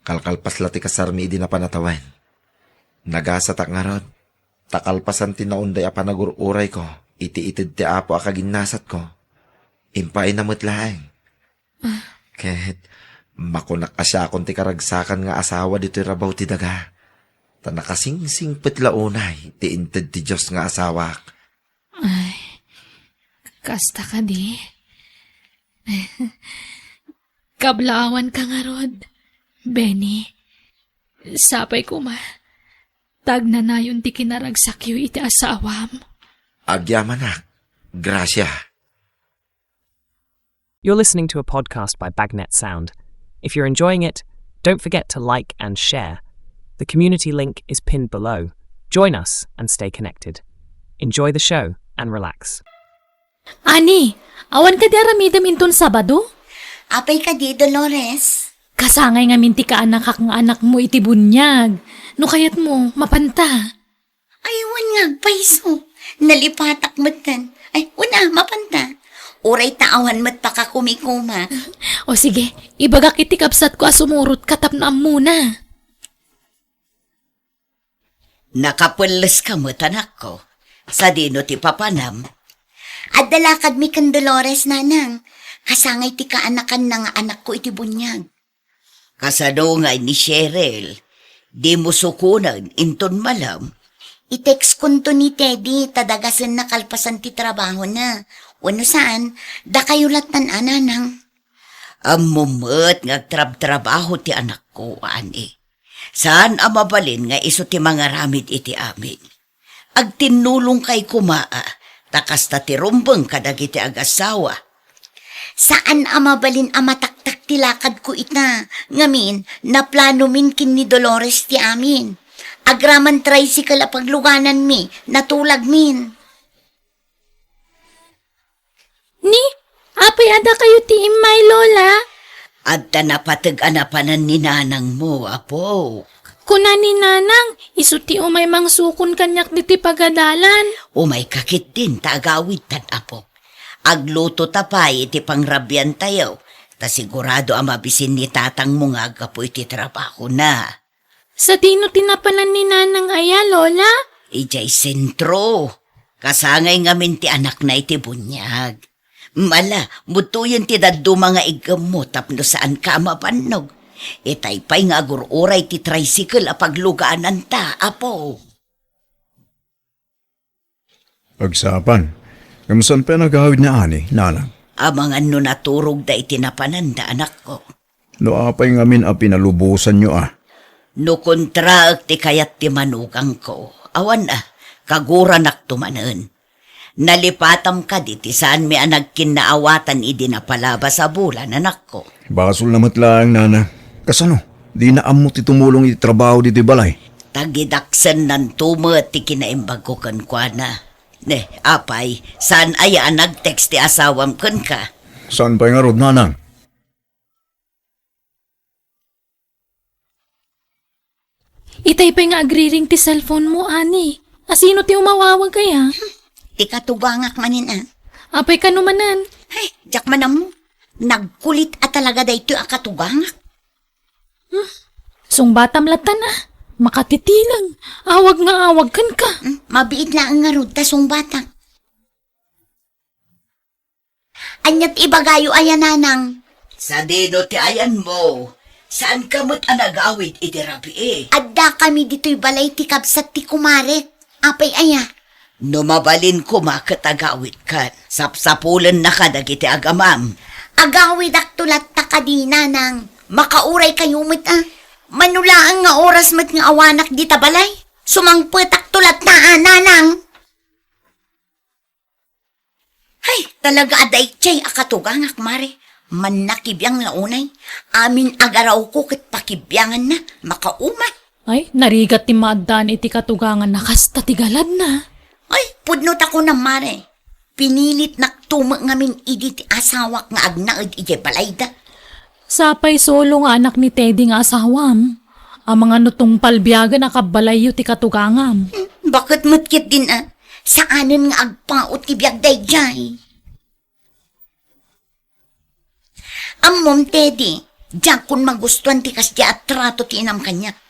Kalkalpas la ti kasarmi idi napan a tawen. Nagasatak ngarud, ta kalpasan ti naunday a panagur-urayko iti ited ti Apo a kaginnasatko, impaayna met laeng. Ah. Ket makunak a siakon ti karagsakan nga asawa ditoy rabaw ti daga, ta nakasingsingpet la unay ti inted ti Dios nga asawak. Ay, kasta kadi? Kablaawanka ngarud, Benny. Sapay koma, ta agnanayon ti kinaragsakyo iti asawam. Agyamanak, Gracia. You're listening to a podcast by Bagnet Sound. If you're enjoying it, don't forget to like and share. The community link is pinned below. Join us and stay connected. Enjoy the show and relax. Ani, awan kadi aramidem inton Sabado? Apay kadi, Dolores? Kasangay ngamin ti kaanakak nga anakmo iti buniag. No kayatmo, mapanta. Ay, wen nga agpayso. Nalipatak metten. Ay, una, mapanta. Uray ta awan met pakakumikuma. O sige, ibagak iti kabsatko a sumurotka tapno ammona. Nakapelleska met, anakko. Sadino ti papanam? Adda lakadmi ken Dolores, nanang. Kasangay ti kaanakanna nga anakko iti buniag. Kasano ngay ni Cheryl? Dimo sukonen inton malem? I-textkonto ni Teddy ta dagasenna kalpasan ti trabahona. Wenno saan, dakayo lattan a, nanang. Ammom met nga agtrabtrabaho ti anakko, ani. Saan a mabalin nga isu ti mangaramid iti amin. Agtinnulongkay koma, a, ta kasta ti rumbeng kadagiti agasawa. Saan a mabalin a mataktak ti lakadko ita, ngamin, naplanomin ken ni Dolores ti amin. Agraman tricycle a paglugananmi, natulagmin. Ni, apay a dakayo ti immay, Lola? Adda napateg a napanan ni nanangmo, apo. Kuna ni nanang, isu ti umay mangsukon kaniak ditoy pagadalan. Umayka ketdin ta agawidtan, apo. Aglutota pay iti pangrabiantayo, ta sigurado a mabisin ni tatangmo nga aggapu iti trabahona. Sadino ti napanan ni nanang aya, Lola? Idiay sentro. Kasangay ngamin ti anakna iti buniag. Ala, mutoyen ti dadduma nga iggemmo tapno saanka a mabannog. Itay pay nga agur-uray ti tricycle a paglugananta, apo. Agsapa. Ngem saan pay a nagawid ni Ani, nanang? Amangan no naturogda iti napananda, anakko. No apay ngamin a pinalubosanyo a? No kontraek ti kayat ti manugangko, awan a, kaguranakto manen. Nalipatam kadi ti saanmi a nagkinnaawatan idi napalabas a bulan, anakko. Basolna met laeng, nana. Kasano? Dina ammo ti tumulong iti trabaho ditoy balay? Tagidaksennanto met ti kinaimbagko kenkuana. Ne, apay, saan aya a nag-text ti asawam kenka? Saan pay ngarud, nanang? Itay pay nga agriring ti cellphone mo, Ani. Asino ti umawawag aya? Ti katugangak manen a. Apay kano manen? Ay, diak man ammo. Nagkulit a talaga daytoy a katugangak. Hmm? Sungbatam lattan a. Makatitilang. Awag nga awag kenka. Hmm? Mabiit laeng ngarud ta sungbatak. Ania ti ibagayo aya, nanang? Sadino ti ayanmo? Saanka met a nagawid iti rabii? Addakami ditoy balay ti kabsat ti kumarek. Apay aya? No mabalin koma ket agawidkan, sapsapulennaka dagiti agamam. Agawidakto latta kadi, nanang. Makauraykayo met a. Mano laeng nga oras met nga awanak dita balay? Sumangpetakto latta a, nanang. Hay, talaga a daydiay a katugangak, mare. Mannakibiang la unay. Amin a garawko ket pakibianganna, makauma. Ay, narigat ti maaddaan iti katuganganna, kasta ti galadna. Ay, pudno ta kunam, mare. Pinilitnak tumek ngamin idi ti asawak nga agnaed idiay balayda. Sapay solo nga anak ni Teddy nga asawam. Amangan no tungpal biagen a kabbalayyo ti katugangam. Hmm, baket met ketdin a. Saanen nga agpaut ti biag daydiay. Ammom, Teddy, diakon magustuan ti kasdi a trato ti inam kaniak.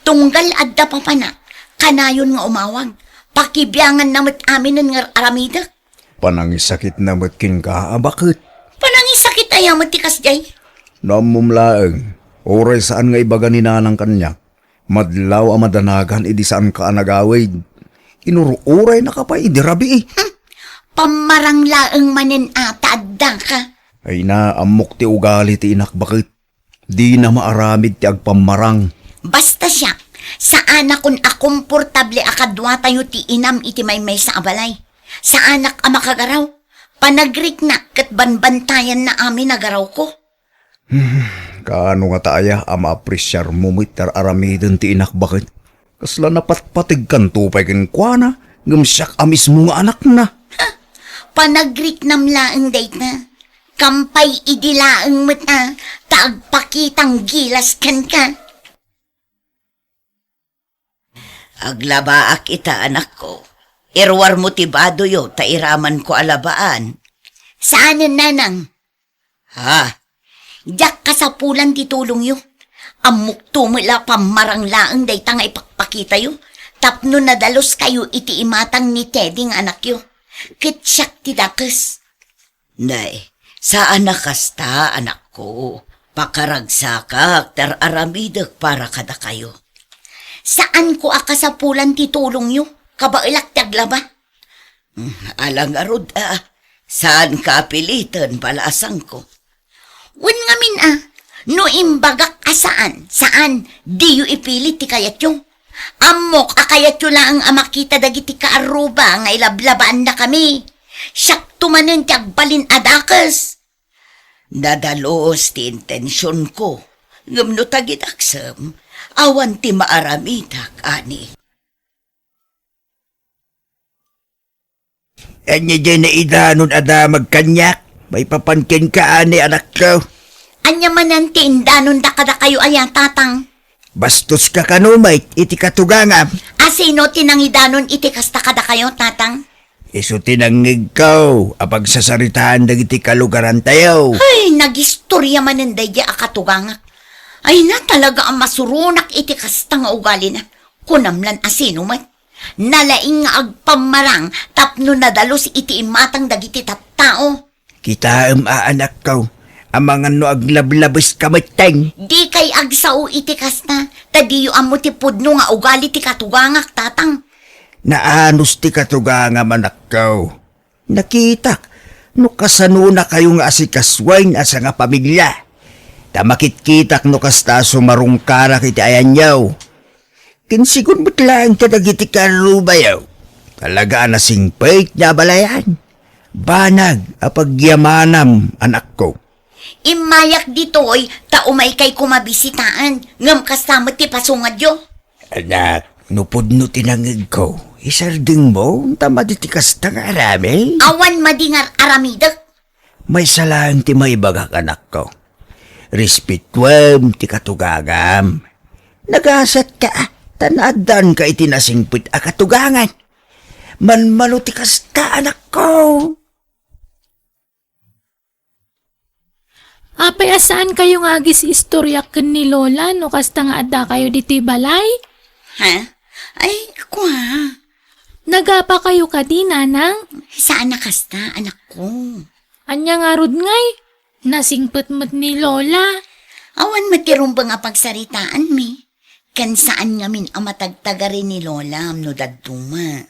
Tunggal adda papana, kanayon nga umawag. Pakibianganna met aminen nga ar-aramidek. Panangisakitna met kenka a baket. Panangisakit aya met ti kasdiay? No ammom laeng, uray saan nga ibaga ni nanang kaniak, madlaw a madanagan idi saanka a nagawid. Inur-uraynaka pay idi rabii. Hmm. Pammarang laeng manen a ta addaka. Ay na, ammok ti ugali ti inak baket. Dina maaramid ti agpammarang. Basta siak, saanakon a komportable a kaduatayo ti inam iti maymaysa a balay. Saanak a makagaraw. Panagriknak ket banbantayanna amin a garawko. Hmm, kaano ngata aya a maapresiarmo met ti ar-aramiden ti inak baket? Kasla napatpategkanto pay kenkuana, ngem siak a mismo nga anakna. Ha! Panagriknam laeng dayta. Kampay idi laeng met a ta agpakitang gilas kenka. Aglabaak ita, anakko. Iruarmo ti badoyo ta iramanko a labaan. Saanen, nanang. Ha? Diak kasapulan ti tulongyo. Ammokto met la pammarang laeng dayta nga ipakpakitayo tapno nadaluskayo iti imatang ni Teddy nga anakyo. Ket siak ti dakes. Nay, saan a kasta, anakko. Pakaragsakak, ti ar-aramidek para kadakayo. Saanko a kasapulan ti tulongyo. Kabaelak ti aglaba. Mm, ala ngarud a, saanka a piliten, balasangko. Wen ngamin a, no imbagak a saan, saan, diyo ipilit ti kayatyo. Ammok a kayatyo laeng a makita dagiti kaarruba nga ilablabaannakami. Siakto manen ti agbalin a dakes. Nadalus ti intensionko, ngem no tagidaksem, awan ti maaramidak, ani. Ania diay naidanon a damag kaniak? Maipapan kenka, ani, anakko? Ania manen ti indanonda kadakayo aya, tatang? Bastoska kano met iti katugangam. A sino ti nangidanon iti kasta kadakayo, tatang? Isu ti nangngegko a pagsasaritaan dagiti kalugarantayo. Ay, nagistoria manen daydiay a katugangak. Ay na, talaga a masuronak iti kasta nga ugalina. Kunam lan a sino met. Nalaing nga agpammarang tapno nadalus iti imatang dagiti tattao. Kitaem a, anakko, amangan no aglablabeska metten. Dikay agsao iti kasta, ta diyo ammo ti pudno nga ugali ti katugangak, tatang. Naanus ti katugangam, anakko. Nakitak no kasanonakayo nga asikasuen a sangapamilia. Ta makitkitak no kasta a sumarungkarak iti ayanyo. Kinsigun met laeng kadagiti kaarrubayo. Talaga a nasingpet nga abalayan. Banag a pagyamanam, anakko. Immayak ditoy ta umaykay koma bisitaen, ngem kasta met ti pasungadyo. Anak, no pudno ti nangngegko, isardengmo ta madi ti kasta nga aramid. Awan madi nga aramidek. Maysa laeng ti maibagak, anakko. Respetuem ti katugangam. Nagasatka ta naaddanka iti nasingpet a katugangan. Manmano ti kasta, anakko. Apay a saankayo nga agis-istorya ken ni Lola no kasta nga addakayo ditoy balay? Ha? Ay, kua. Nagapakayo kadi, nanang? Saan a kasta, anakko. Ania ngarud ngay? Nasingpet met ni Lola. Awan met ti rumbeng a pagsaritaanmi. Ken saan ngamin a matagtagari ni Lola no dadduma.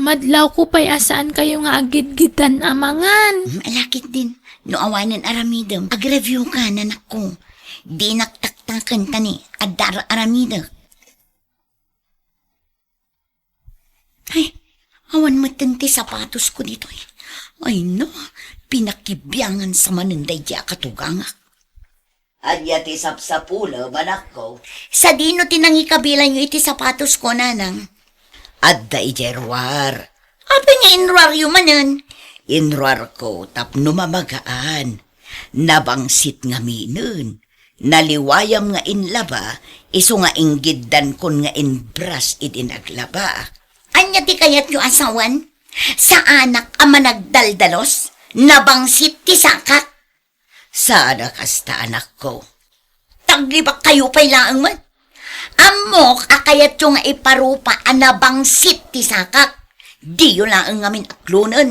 Madlawko pay a saankayo nga aggidgiddan a mangan. Hmm, ala ketdin. No awanen aramidem, agreviewka, nanakko. Dinak taktaken ta ni adda ar-aramidek. Ay, awan metten ti sapatosko ditoy. Ay, no, pinakibiangan sa manen daydi a katugangak. Ania ti sapsapulem, anakko? Sadino ti nangikabilanyo iti sapatosko, nanang? Adda idiay ruar. Apay nga inruaryo manen? Inruarko tapno mamagaan. Nabangsit ngaminen. Naliwayam nga inlaba, isu nga inggiddankon nga inbras idi naglabaak. Ania ti kayatyo a sawen? Saanak a managdaldalos? Nabangsit ti sakak. Saan a kasta, anakko. Taglibakkayo pay laeng met. Ammok a kayatyo nga iparupa a nabangsit ti sakak. Diyo laeng ngamin aklonen.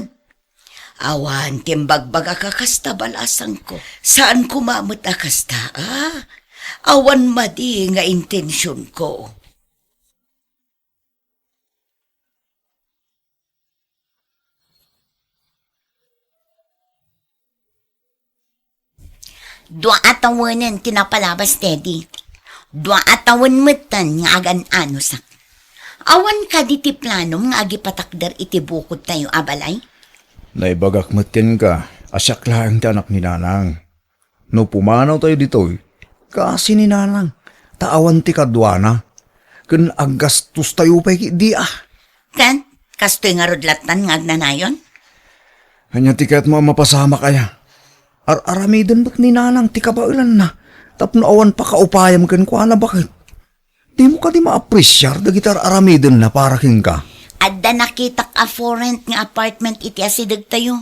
Awan ti imbagbagak a kasta, balasangko. Saan koma met a kasta, a? Awan madi nga intensionko. Dua a tawenen ti napalabas, Teddy. Dua a tawen metten nga agan-anusak. Awan kadi ti planom nga agipatakder iti bukodtayo a balay? Naibagak met kenka a siak laeng ti anak ni Nanang. No pumanawtayo ditoy, kaasi ni Nanang, ta awan ti kaduana. Ken aggastostayo pay ketdi a. Ken, kastoy ngarud lattan nga agnanayon? Ania ti kayatmo a mapasamak aya? Ar-aramiden met ni Nanang ti kabaelanna tapno awan pakaupayam kenkuana, baket. Dimo kadi maapresiar dagiti ar-aramidenna para kenka? Adda nakitak a for rent nga apartment iti asidegtayo.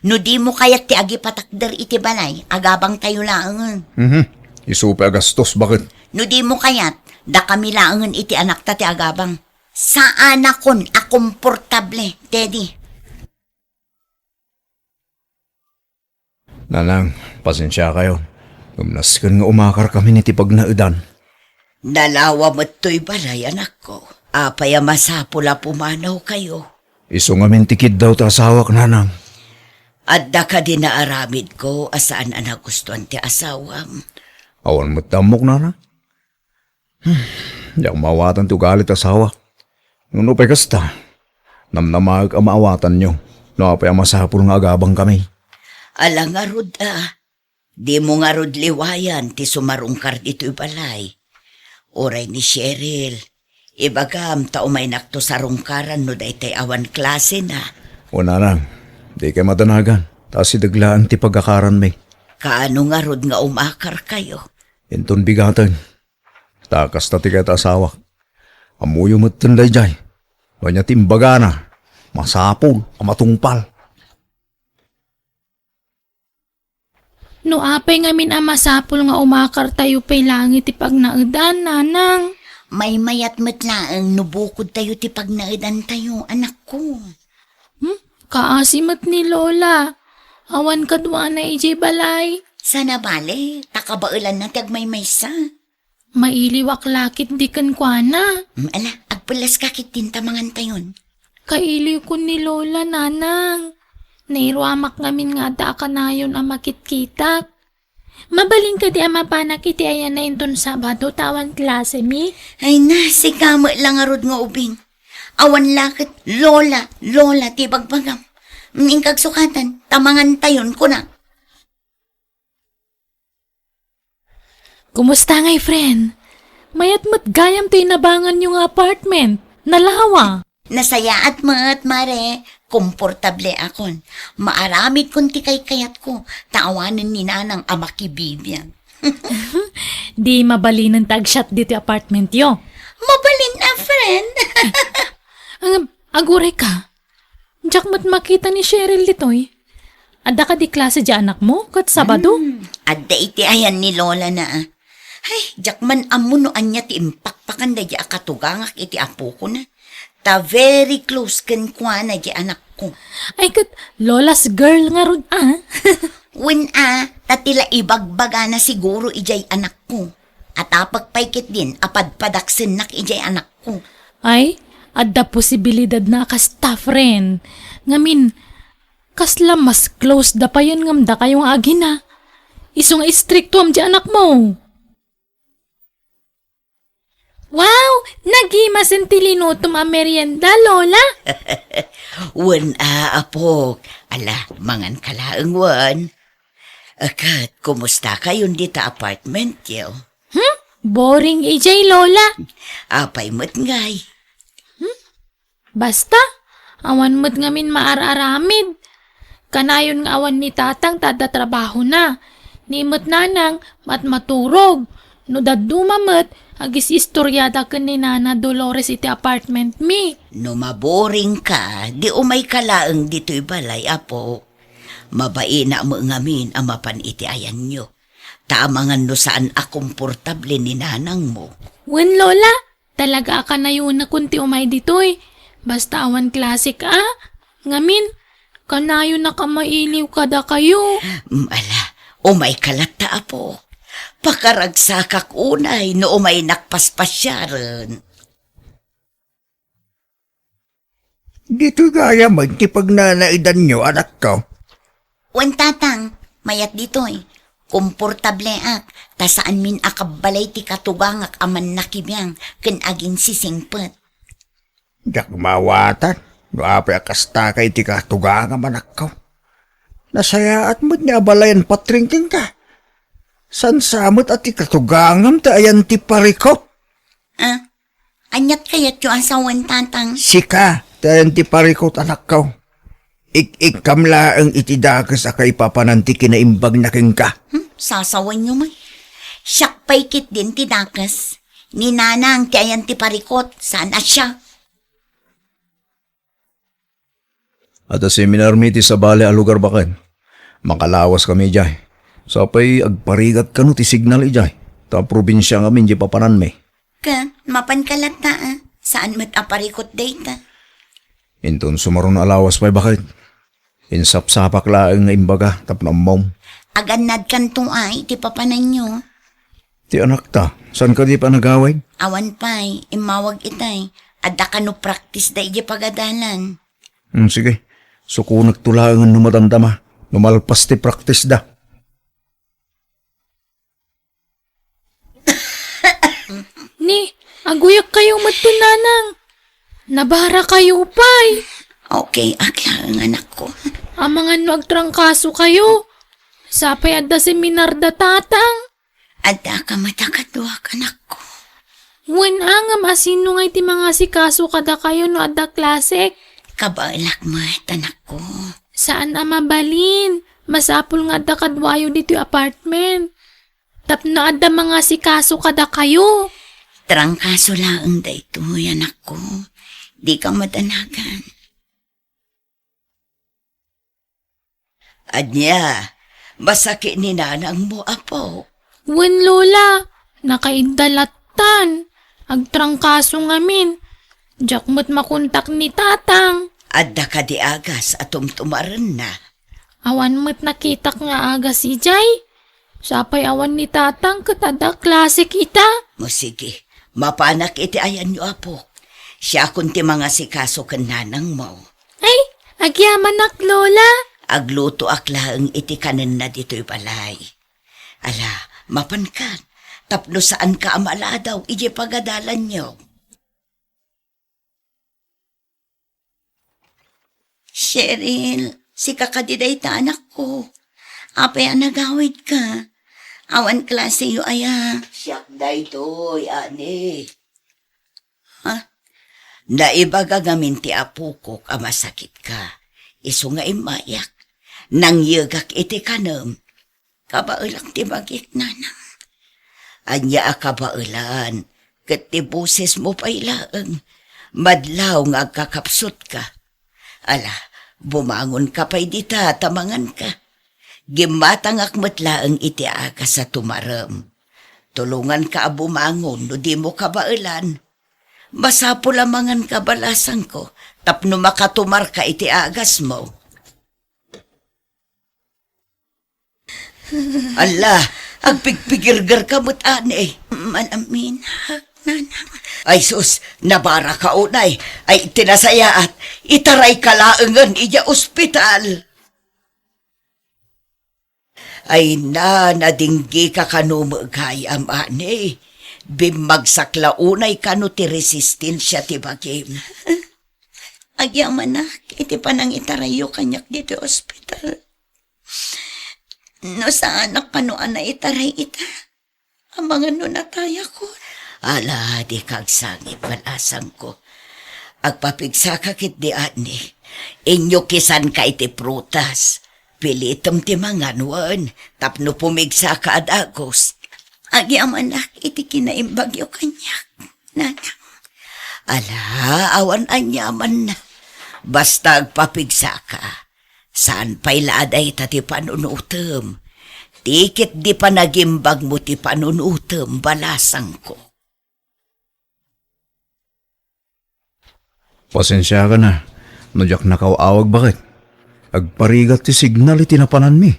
No dimo kayat ti agipatakder iti balay, agabangtayo laengen. Mhm. Isu pay a gastos, baket. No dimo kayat, dakami laengen iti anakta ti agabang. Saanakon a komportable, Teddy. Nanang, pasensiakayo. Ngem nasken nga umakarkamin iti pagnaedan. Nalawa met toy balay, anakko. Apay a masapul a pumanawkayo? Isu ngamin ti kiddaw ti asawak, Nanang. Adda kadi naaramidko a saan a nagustuan ti asawam? Awan met ti ammok, Nanang. Hmm, diak maawatan ti ugali ti asawak. Ngem no pay kasta, namnamaek a maawatanyo no apay a masapul nga agabangkami. Ala ngarud a, dimo ngarud liwayan ti sumarungkar ditoy balay. Uray ni Cheryl, ibagam ta umaynakto sarungkaran no daytay awan klasena. O Nanang, dikay madanagan, ta asideg laeng ti pagakaranmi. Kaano ngarud nga umakarkayo? Inton bigaten. Ta kasta ti kayat a asawak. Ammoyo metten daydiay. No ania ti imbagana, masapul a matungpal. No apay ngamin a masapul nga umakartayo pay laeng iti pagnaedan, Nanang? Maymayat met laeng no bukodtayo ti pagnaedantayo, anakko. Hmm? Kaasi met ni Lola. Awan kaduana idiay balay. Saan a bale, ta kabaelanna ti agmaymaysa. Mailiwak la ketdi kenkuana. Mm, ala, agpellaska ketdin ta mangantayon. Kailiwkon ni Lola, Nanang. Nairuamak ngamin nga adda a kanayon a makitkitak. Mabalin kadi a mapanak iti ayanna inton Sabado ta awan klasemi? Ay na, sika met la ngarud nga ubing. Awan la ket Lola, Lola ti bagbagam. Mm, inka agsukatan, ta mangantayon, kunak. Kumusta ngay, friend? Mayat met gayam ti inabanganyo nga apartment. Nalawa. Nasayaat met, Mare. Komportableakon. Maaramidkon ti kaykayatko, ta awanen ni Nanang a makibibiag. Di mabalinen ti agsiat ditoy apartmentyo? Mabalin a, friend. Ang, agurayka. Diak met makita ni Cheryl ditoy. Adda kadi klase diay anakmo ket Sabado? Hmm, adda iti ayan ni Lola na, a. Ay, diak man ammo no ania ti impakpakan daydiay a katugangak iti apokona. Ta very close kenkuana diay anakko. Ay, ket Lola's girl ngarud, a. Wen, a, ta ti la ibagbagana siguro idiay anakko. Atapek pay ketdin a padpadaksennak idiay anakko. Ay, adda posibilidad na a kasta, friend. Ngamin, kasla mas close da payen ngem dakayo nga agina. Isu nga istriktoam diay anakmo. Wow! Nagimasen ti linutom a merienda, Lola! Wen a, apok. Ala, manganka laeng wen. Ket, kumustakayon dita apartmentyo? Hmm? Boring idiay, Lola. Apay met ngay? Hmm? Basta, awan met ngamin maar-aramid. Kanayon nga awan ni Tatang ta adda trabahona. Ni met Nanang, mat-maturog. No dadduma met, agis-istoriada ken ni Nana Dolores iti apartment mi. No maboringka, di umayka laeng ditoy balay, apo. Mabaina met ngamin a mapan iti ayanyo. Ta amangan no saan a komportable ni nanangmo. Wen, Lola, talaga a kanayonakon ti umay ditoy. Basta awan klasek a. Ngamin, kanayonak a mailiw kadakayo. Mm, ala, umayka latta, apo. Pakaragsakak unay no umaynak paspasiaren. Ditoy gayam ti pagnanaedanyo, anakko? Wen, Tatang, mayat ditoy. Komportableak, ta saanmin a kabbalay ti katugangak a mannakibiang ken aginsisingpet. Diak maawatan no apay a kasta kay ti katugangam, anakko. Nasayaat met ni abalayan patring kenka. Saan sa met a ti katugangam ti ayan ti parikop? Ah, Aniat kayatyo a sawen, Tatang? Sika, ti ayan ti parikut, anakko. Ik-ikkam laeng iti dakes a kaipapanan ti kinaimbagna kenka. Hmm, sasawenyo met. Siak pay ketdin ti dakes. Ni Nanang ti ayan ti parikut, saan a siak. Adda seminar mi iti sabali a lugar, baket. Makalawas kami idiay. Sapay agparigat kano ti signal idiay. Ta probinsia ngamin diay papananmi. Ket, mapan ka latta, a. Saan met a parikut dayta. Inton sumaruno a lawas pay, baket. Insapsapak laeng nga imbaga tapno ammom. Agannadkanto a iti papananyo. Ti anakta, saan kadi pay nagawid? Awan pay, immawag itay. Adda kano practice da idiay pagadalan. Hmm, sige. Sukonekto laengen no madamdama, no malpas ti practice da. Ni, aguyakkayo met, Nanang. Nabarakayo pay. Okay ak laeng, anakko. Amangan no agtrangkasokayo. Sapay adda seminar da Tatang. Adda ka met a kaduak, anakko. Wen, a ngem asino ngay ti mangasikaso kadakayo no adda klasek? Kabaelak met, anakko. Saan a mabalin. Masapul nga adda kaduayo ditoy apartment. Tapno adda mangasikaso kadakayo. Trangkaso laeng daytoy, anakko. Dika madanagan. Ania, masakit ni nanangmo, apo? Wen, Lola, nakaidda lattan. Agtrangkaso ngamin. Diak met makontak ni Tatang. Adda kadi agas a tumtumarenna? Awan met nakitak nga agas idiay. Sapay awan ni Tatang ket adda klasek ita. Mo sige, mapanak iti ayanyo, apok. Siakon ti mangasikaso ken nanangmo. Ay, agyamanak, Lola. Aglutoak laeng iti kanenna ditoy balay. Ala, mapankan, tapno saanka a maladaw idiay pagadalanyo. Cheryl, sika kadi dayta, anakko? Apay a nagawidka? Awan klaseyo aya? Siak daytoy, ani. Ha? Naibaga ngamin ti apokok a masakitka. Isu nga immayak. Nangyegak iti kanem. Kabaelak ti bagik, nanang. Ania a kabaelan, ket ti bosesmo pay laeng, madlaw nga agkakapsutka. Ala, bumangonka pay dita ta manganka. Gimmatangak met laeng iti agas a tumarem. Tulonganka a bumangon no dimo kabaelan. Masapul a manganka, balasangko, tapno makatumarka iti agasmo. Alla, agpigpigirgerka met, ani. Malaminak, nanang. Ay sus, nabaraka unay. Ay, ti nasayaat, itarayka laengen idiay ospital. Ay na, nadinggika kano met gayam, ani. Bimmagsak la unay kano ti resistensia ti bagim. Agyamanak iti panangitarayyo kaniak ditoy ospital. No saanak kano a naitaray ita, amangan no natayakon. Ala, dika agsangit, balasangko. Agpapigsaka ketdi, ani. Inyokisanka iti prutas. Pilitem ti mangan wen tapno pumigsaka a dagus. Agyamanak iti kinaimbagyo kaniak, nanang. Ala, awan aniamanna. Basta agpapigsaka. Saan pay la a dayta ti panunutem. Ti ketdi panagimbagmo ti panunutem, balasangko. Pasensiakan a, no diak nakaw-awag, baket. Agparigat ti signal iti napananmi.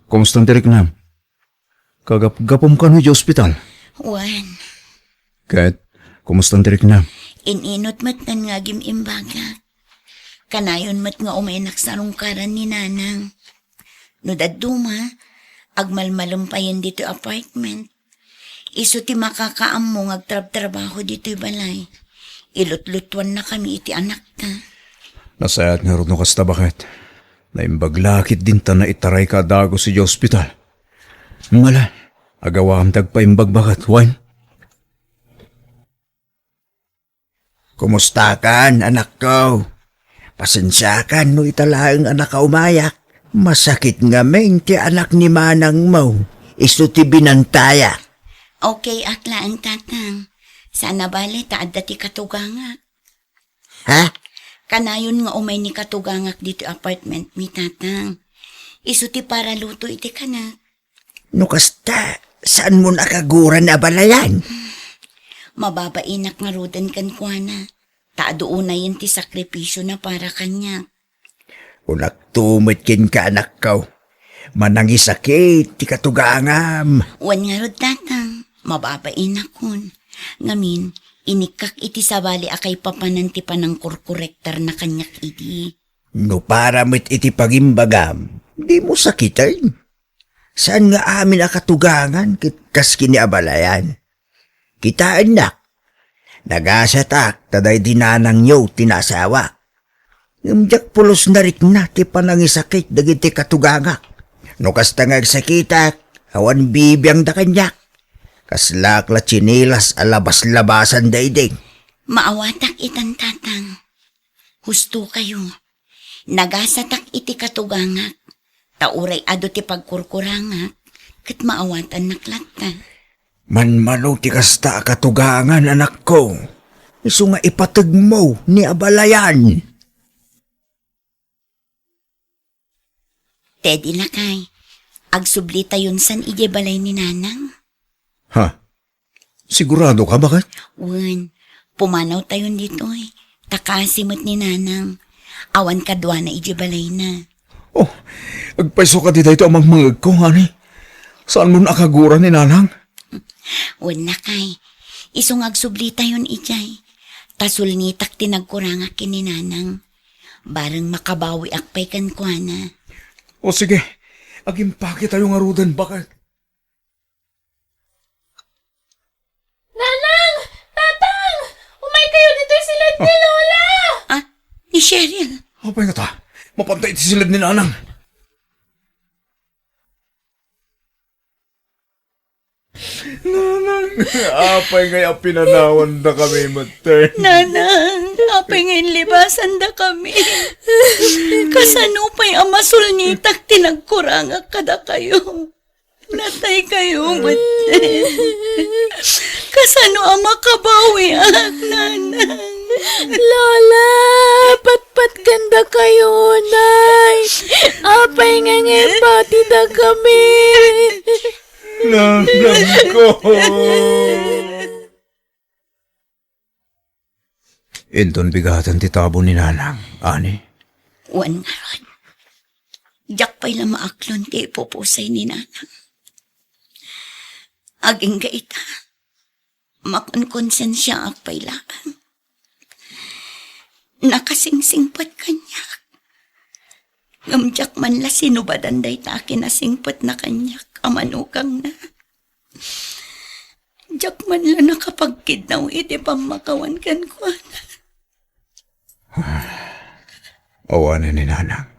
Kumusta ti riknam? Kagapgapum kano idiay ospital? Wen. Ket, kumusta ti riknam? In-inut met nga agim-imbagak. Kanayon met nga umaynak sa rungkaran ni Nanang. No dadduma, agmalmalem payen ditoy apartment. Isu ti makakaammo nga agtrabtrabaho ditoy balay. Ilutlutuannakami iti anakta. Nasayaat ngarud no kasta, baket. Naimbag la ketdin ta naitarayka a dagus idiay ospital. Ngala, agawam ti agpaimbag, baket, wen? Kumustakan, anakko? Pasensiakan no ita laeng a nakaumayak. Masakit ngamin ti anak ni manangmo. Isu ti binantayak. Okay ak laeng, Tatang. Saan a bale ta adda ti katugangak. Ha? Kanayon nga umay ni katugangak ditoy apartment mi, Tatang. Isu ti paraluto iti kanak. No kasta, saanmon a kaguran a balayan? Mababainak ngaruden kenkuana, ta adu unayen ti sakripisiona para kaniak. Kunakto met kenka, anakko. Manangisakit ti katugangam. Wen ngarud, Tatang, mababainakon. Ngamin, inikkak iti sabali a kaipapanan ti panangkorkorektarna kaniak idi. No para met iti pagimbagam, dimo sakiten. Saan nga amin a katugangan ket kas ken ni a balayan. Kitaennak, nagasatak ta daydi nanangyo ti naasawak. Ngem diak pulos narikna ti panangisakit dagiti katugangak. No kasta nga agsakitak, awan bibiangda kaniak. Kaslaak la tsinelas a labas-labasan daydi. Maawatak itan, Tatang. Husto kayo. Nagasatak iti katugangak, ta uray adu ti pagkurkurangak, ket maawatannak latta. Manmano ti kasta a katugangan, anakko. Isu nga ipategmo ni a balayan. Teddy, lakay, agsublitayon san idiay balay ni Nanang. Ha? Sigurado ka, baket? Wen, pumanawtayon ditoy. Ta kasi met ni Nanang. Awan kaduana idiay balayna. Oh, agpayso ka di daytoy a mangmangegko, honey. Saanmon a kaguran ni Nanang? Wen, lakay. Isu nga agsublitayon idiay. Ta sulnitak ti nagkurangak ken ni Nanang. Bareng makabawiak pay kenkuana. O sige, agimpaketayo ngaruden, baket. Nanang! Tatang! Umay kayo ditoy siled ni Lola! Ah, ni Cheryl. Apay ngata, mapanta iti siled ni Nanang. Nanang, apay ngay a pinanawandakami, mater? Nanang, apay nga inlibasandakami? Kasano pay a masulnitak ti nagkurangak kadakayo? Natay kayo, mater. Kasano a makabawiak, Nanang? Lola, patpatganda kayo, Nay. Apay nga ngipabatidakami? Nanang ko. Inton bigaten ti tabo ni Nanang, ani? Wen ngarud. Diak pay la maaklon ti ipupusay ni Nanang. Agingga ita, makonkonsensiaak pay laeng. Nakasingsingpet kaniak. Ngem diak man la sinubadan dayta a kinasingpetna kaniak a manukangna. Diak man la nakapagkidnaw iti pammakawan kenkuana. Awanen ni Nanang.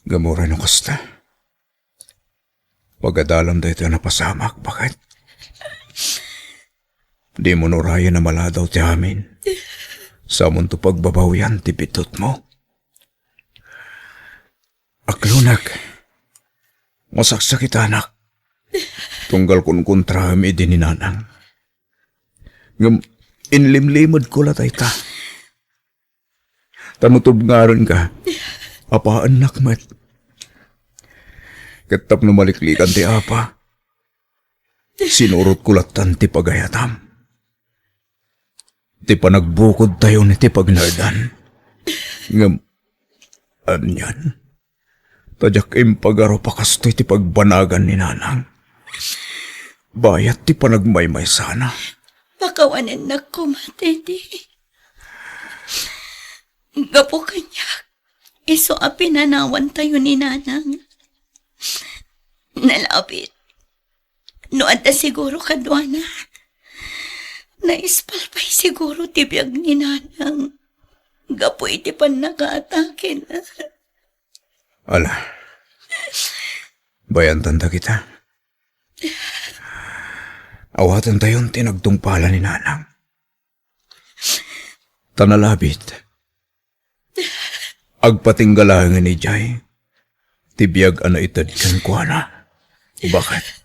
Ngem uray no kasta, pagadalam daytoy a napasamak, baket. Dimo urayen a maladaw ti amin. Samonto pagbabawian ti biddutmo. Aklonak. Masaksakitanak. Tunggal kunkontraem idi ni Nanang. Ngem inlimlimedko la dayta. Ta no tubngarenka, apaennak met. Ket tapno maliklikan ti apa, sinurotko lattan ti pagayatam. Ti panagbukodtayon ti pagnaedan. Ngem, anian? Ta diak impagarup a kastoy ti pagbanagan ni Nanang. Bayat ti panagmaymaysana. Pakawanennak koma, Teddy. Gapu kaniak, isu a pinanawantayo ni Nanang. Nalabit, no adda siguro kaduana, naispal pay siguro ti biag ni Nanang gapu iti pannakaatakena. Ala, bayantan dagita. Awatentayon ti nagtungpala ni Nanang. Ta nalabit. Agpatingga laengen idiay ti biag a naited kenkuana. Baket?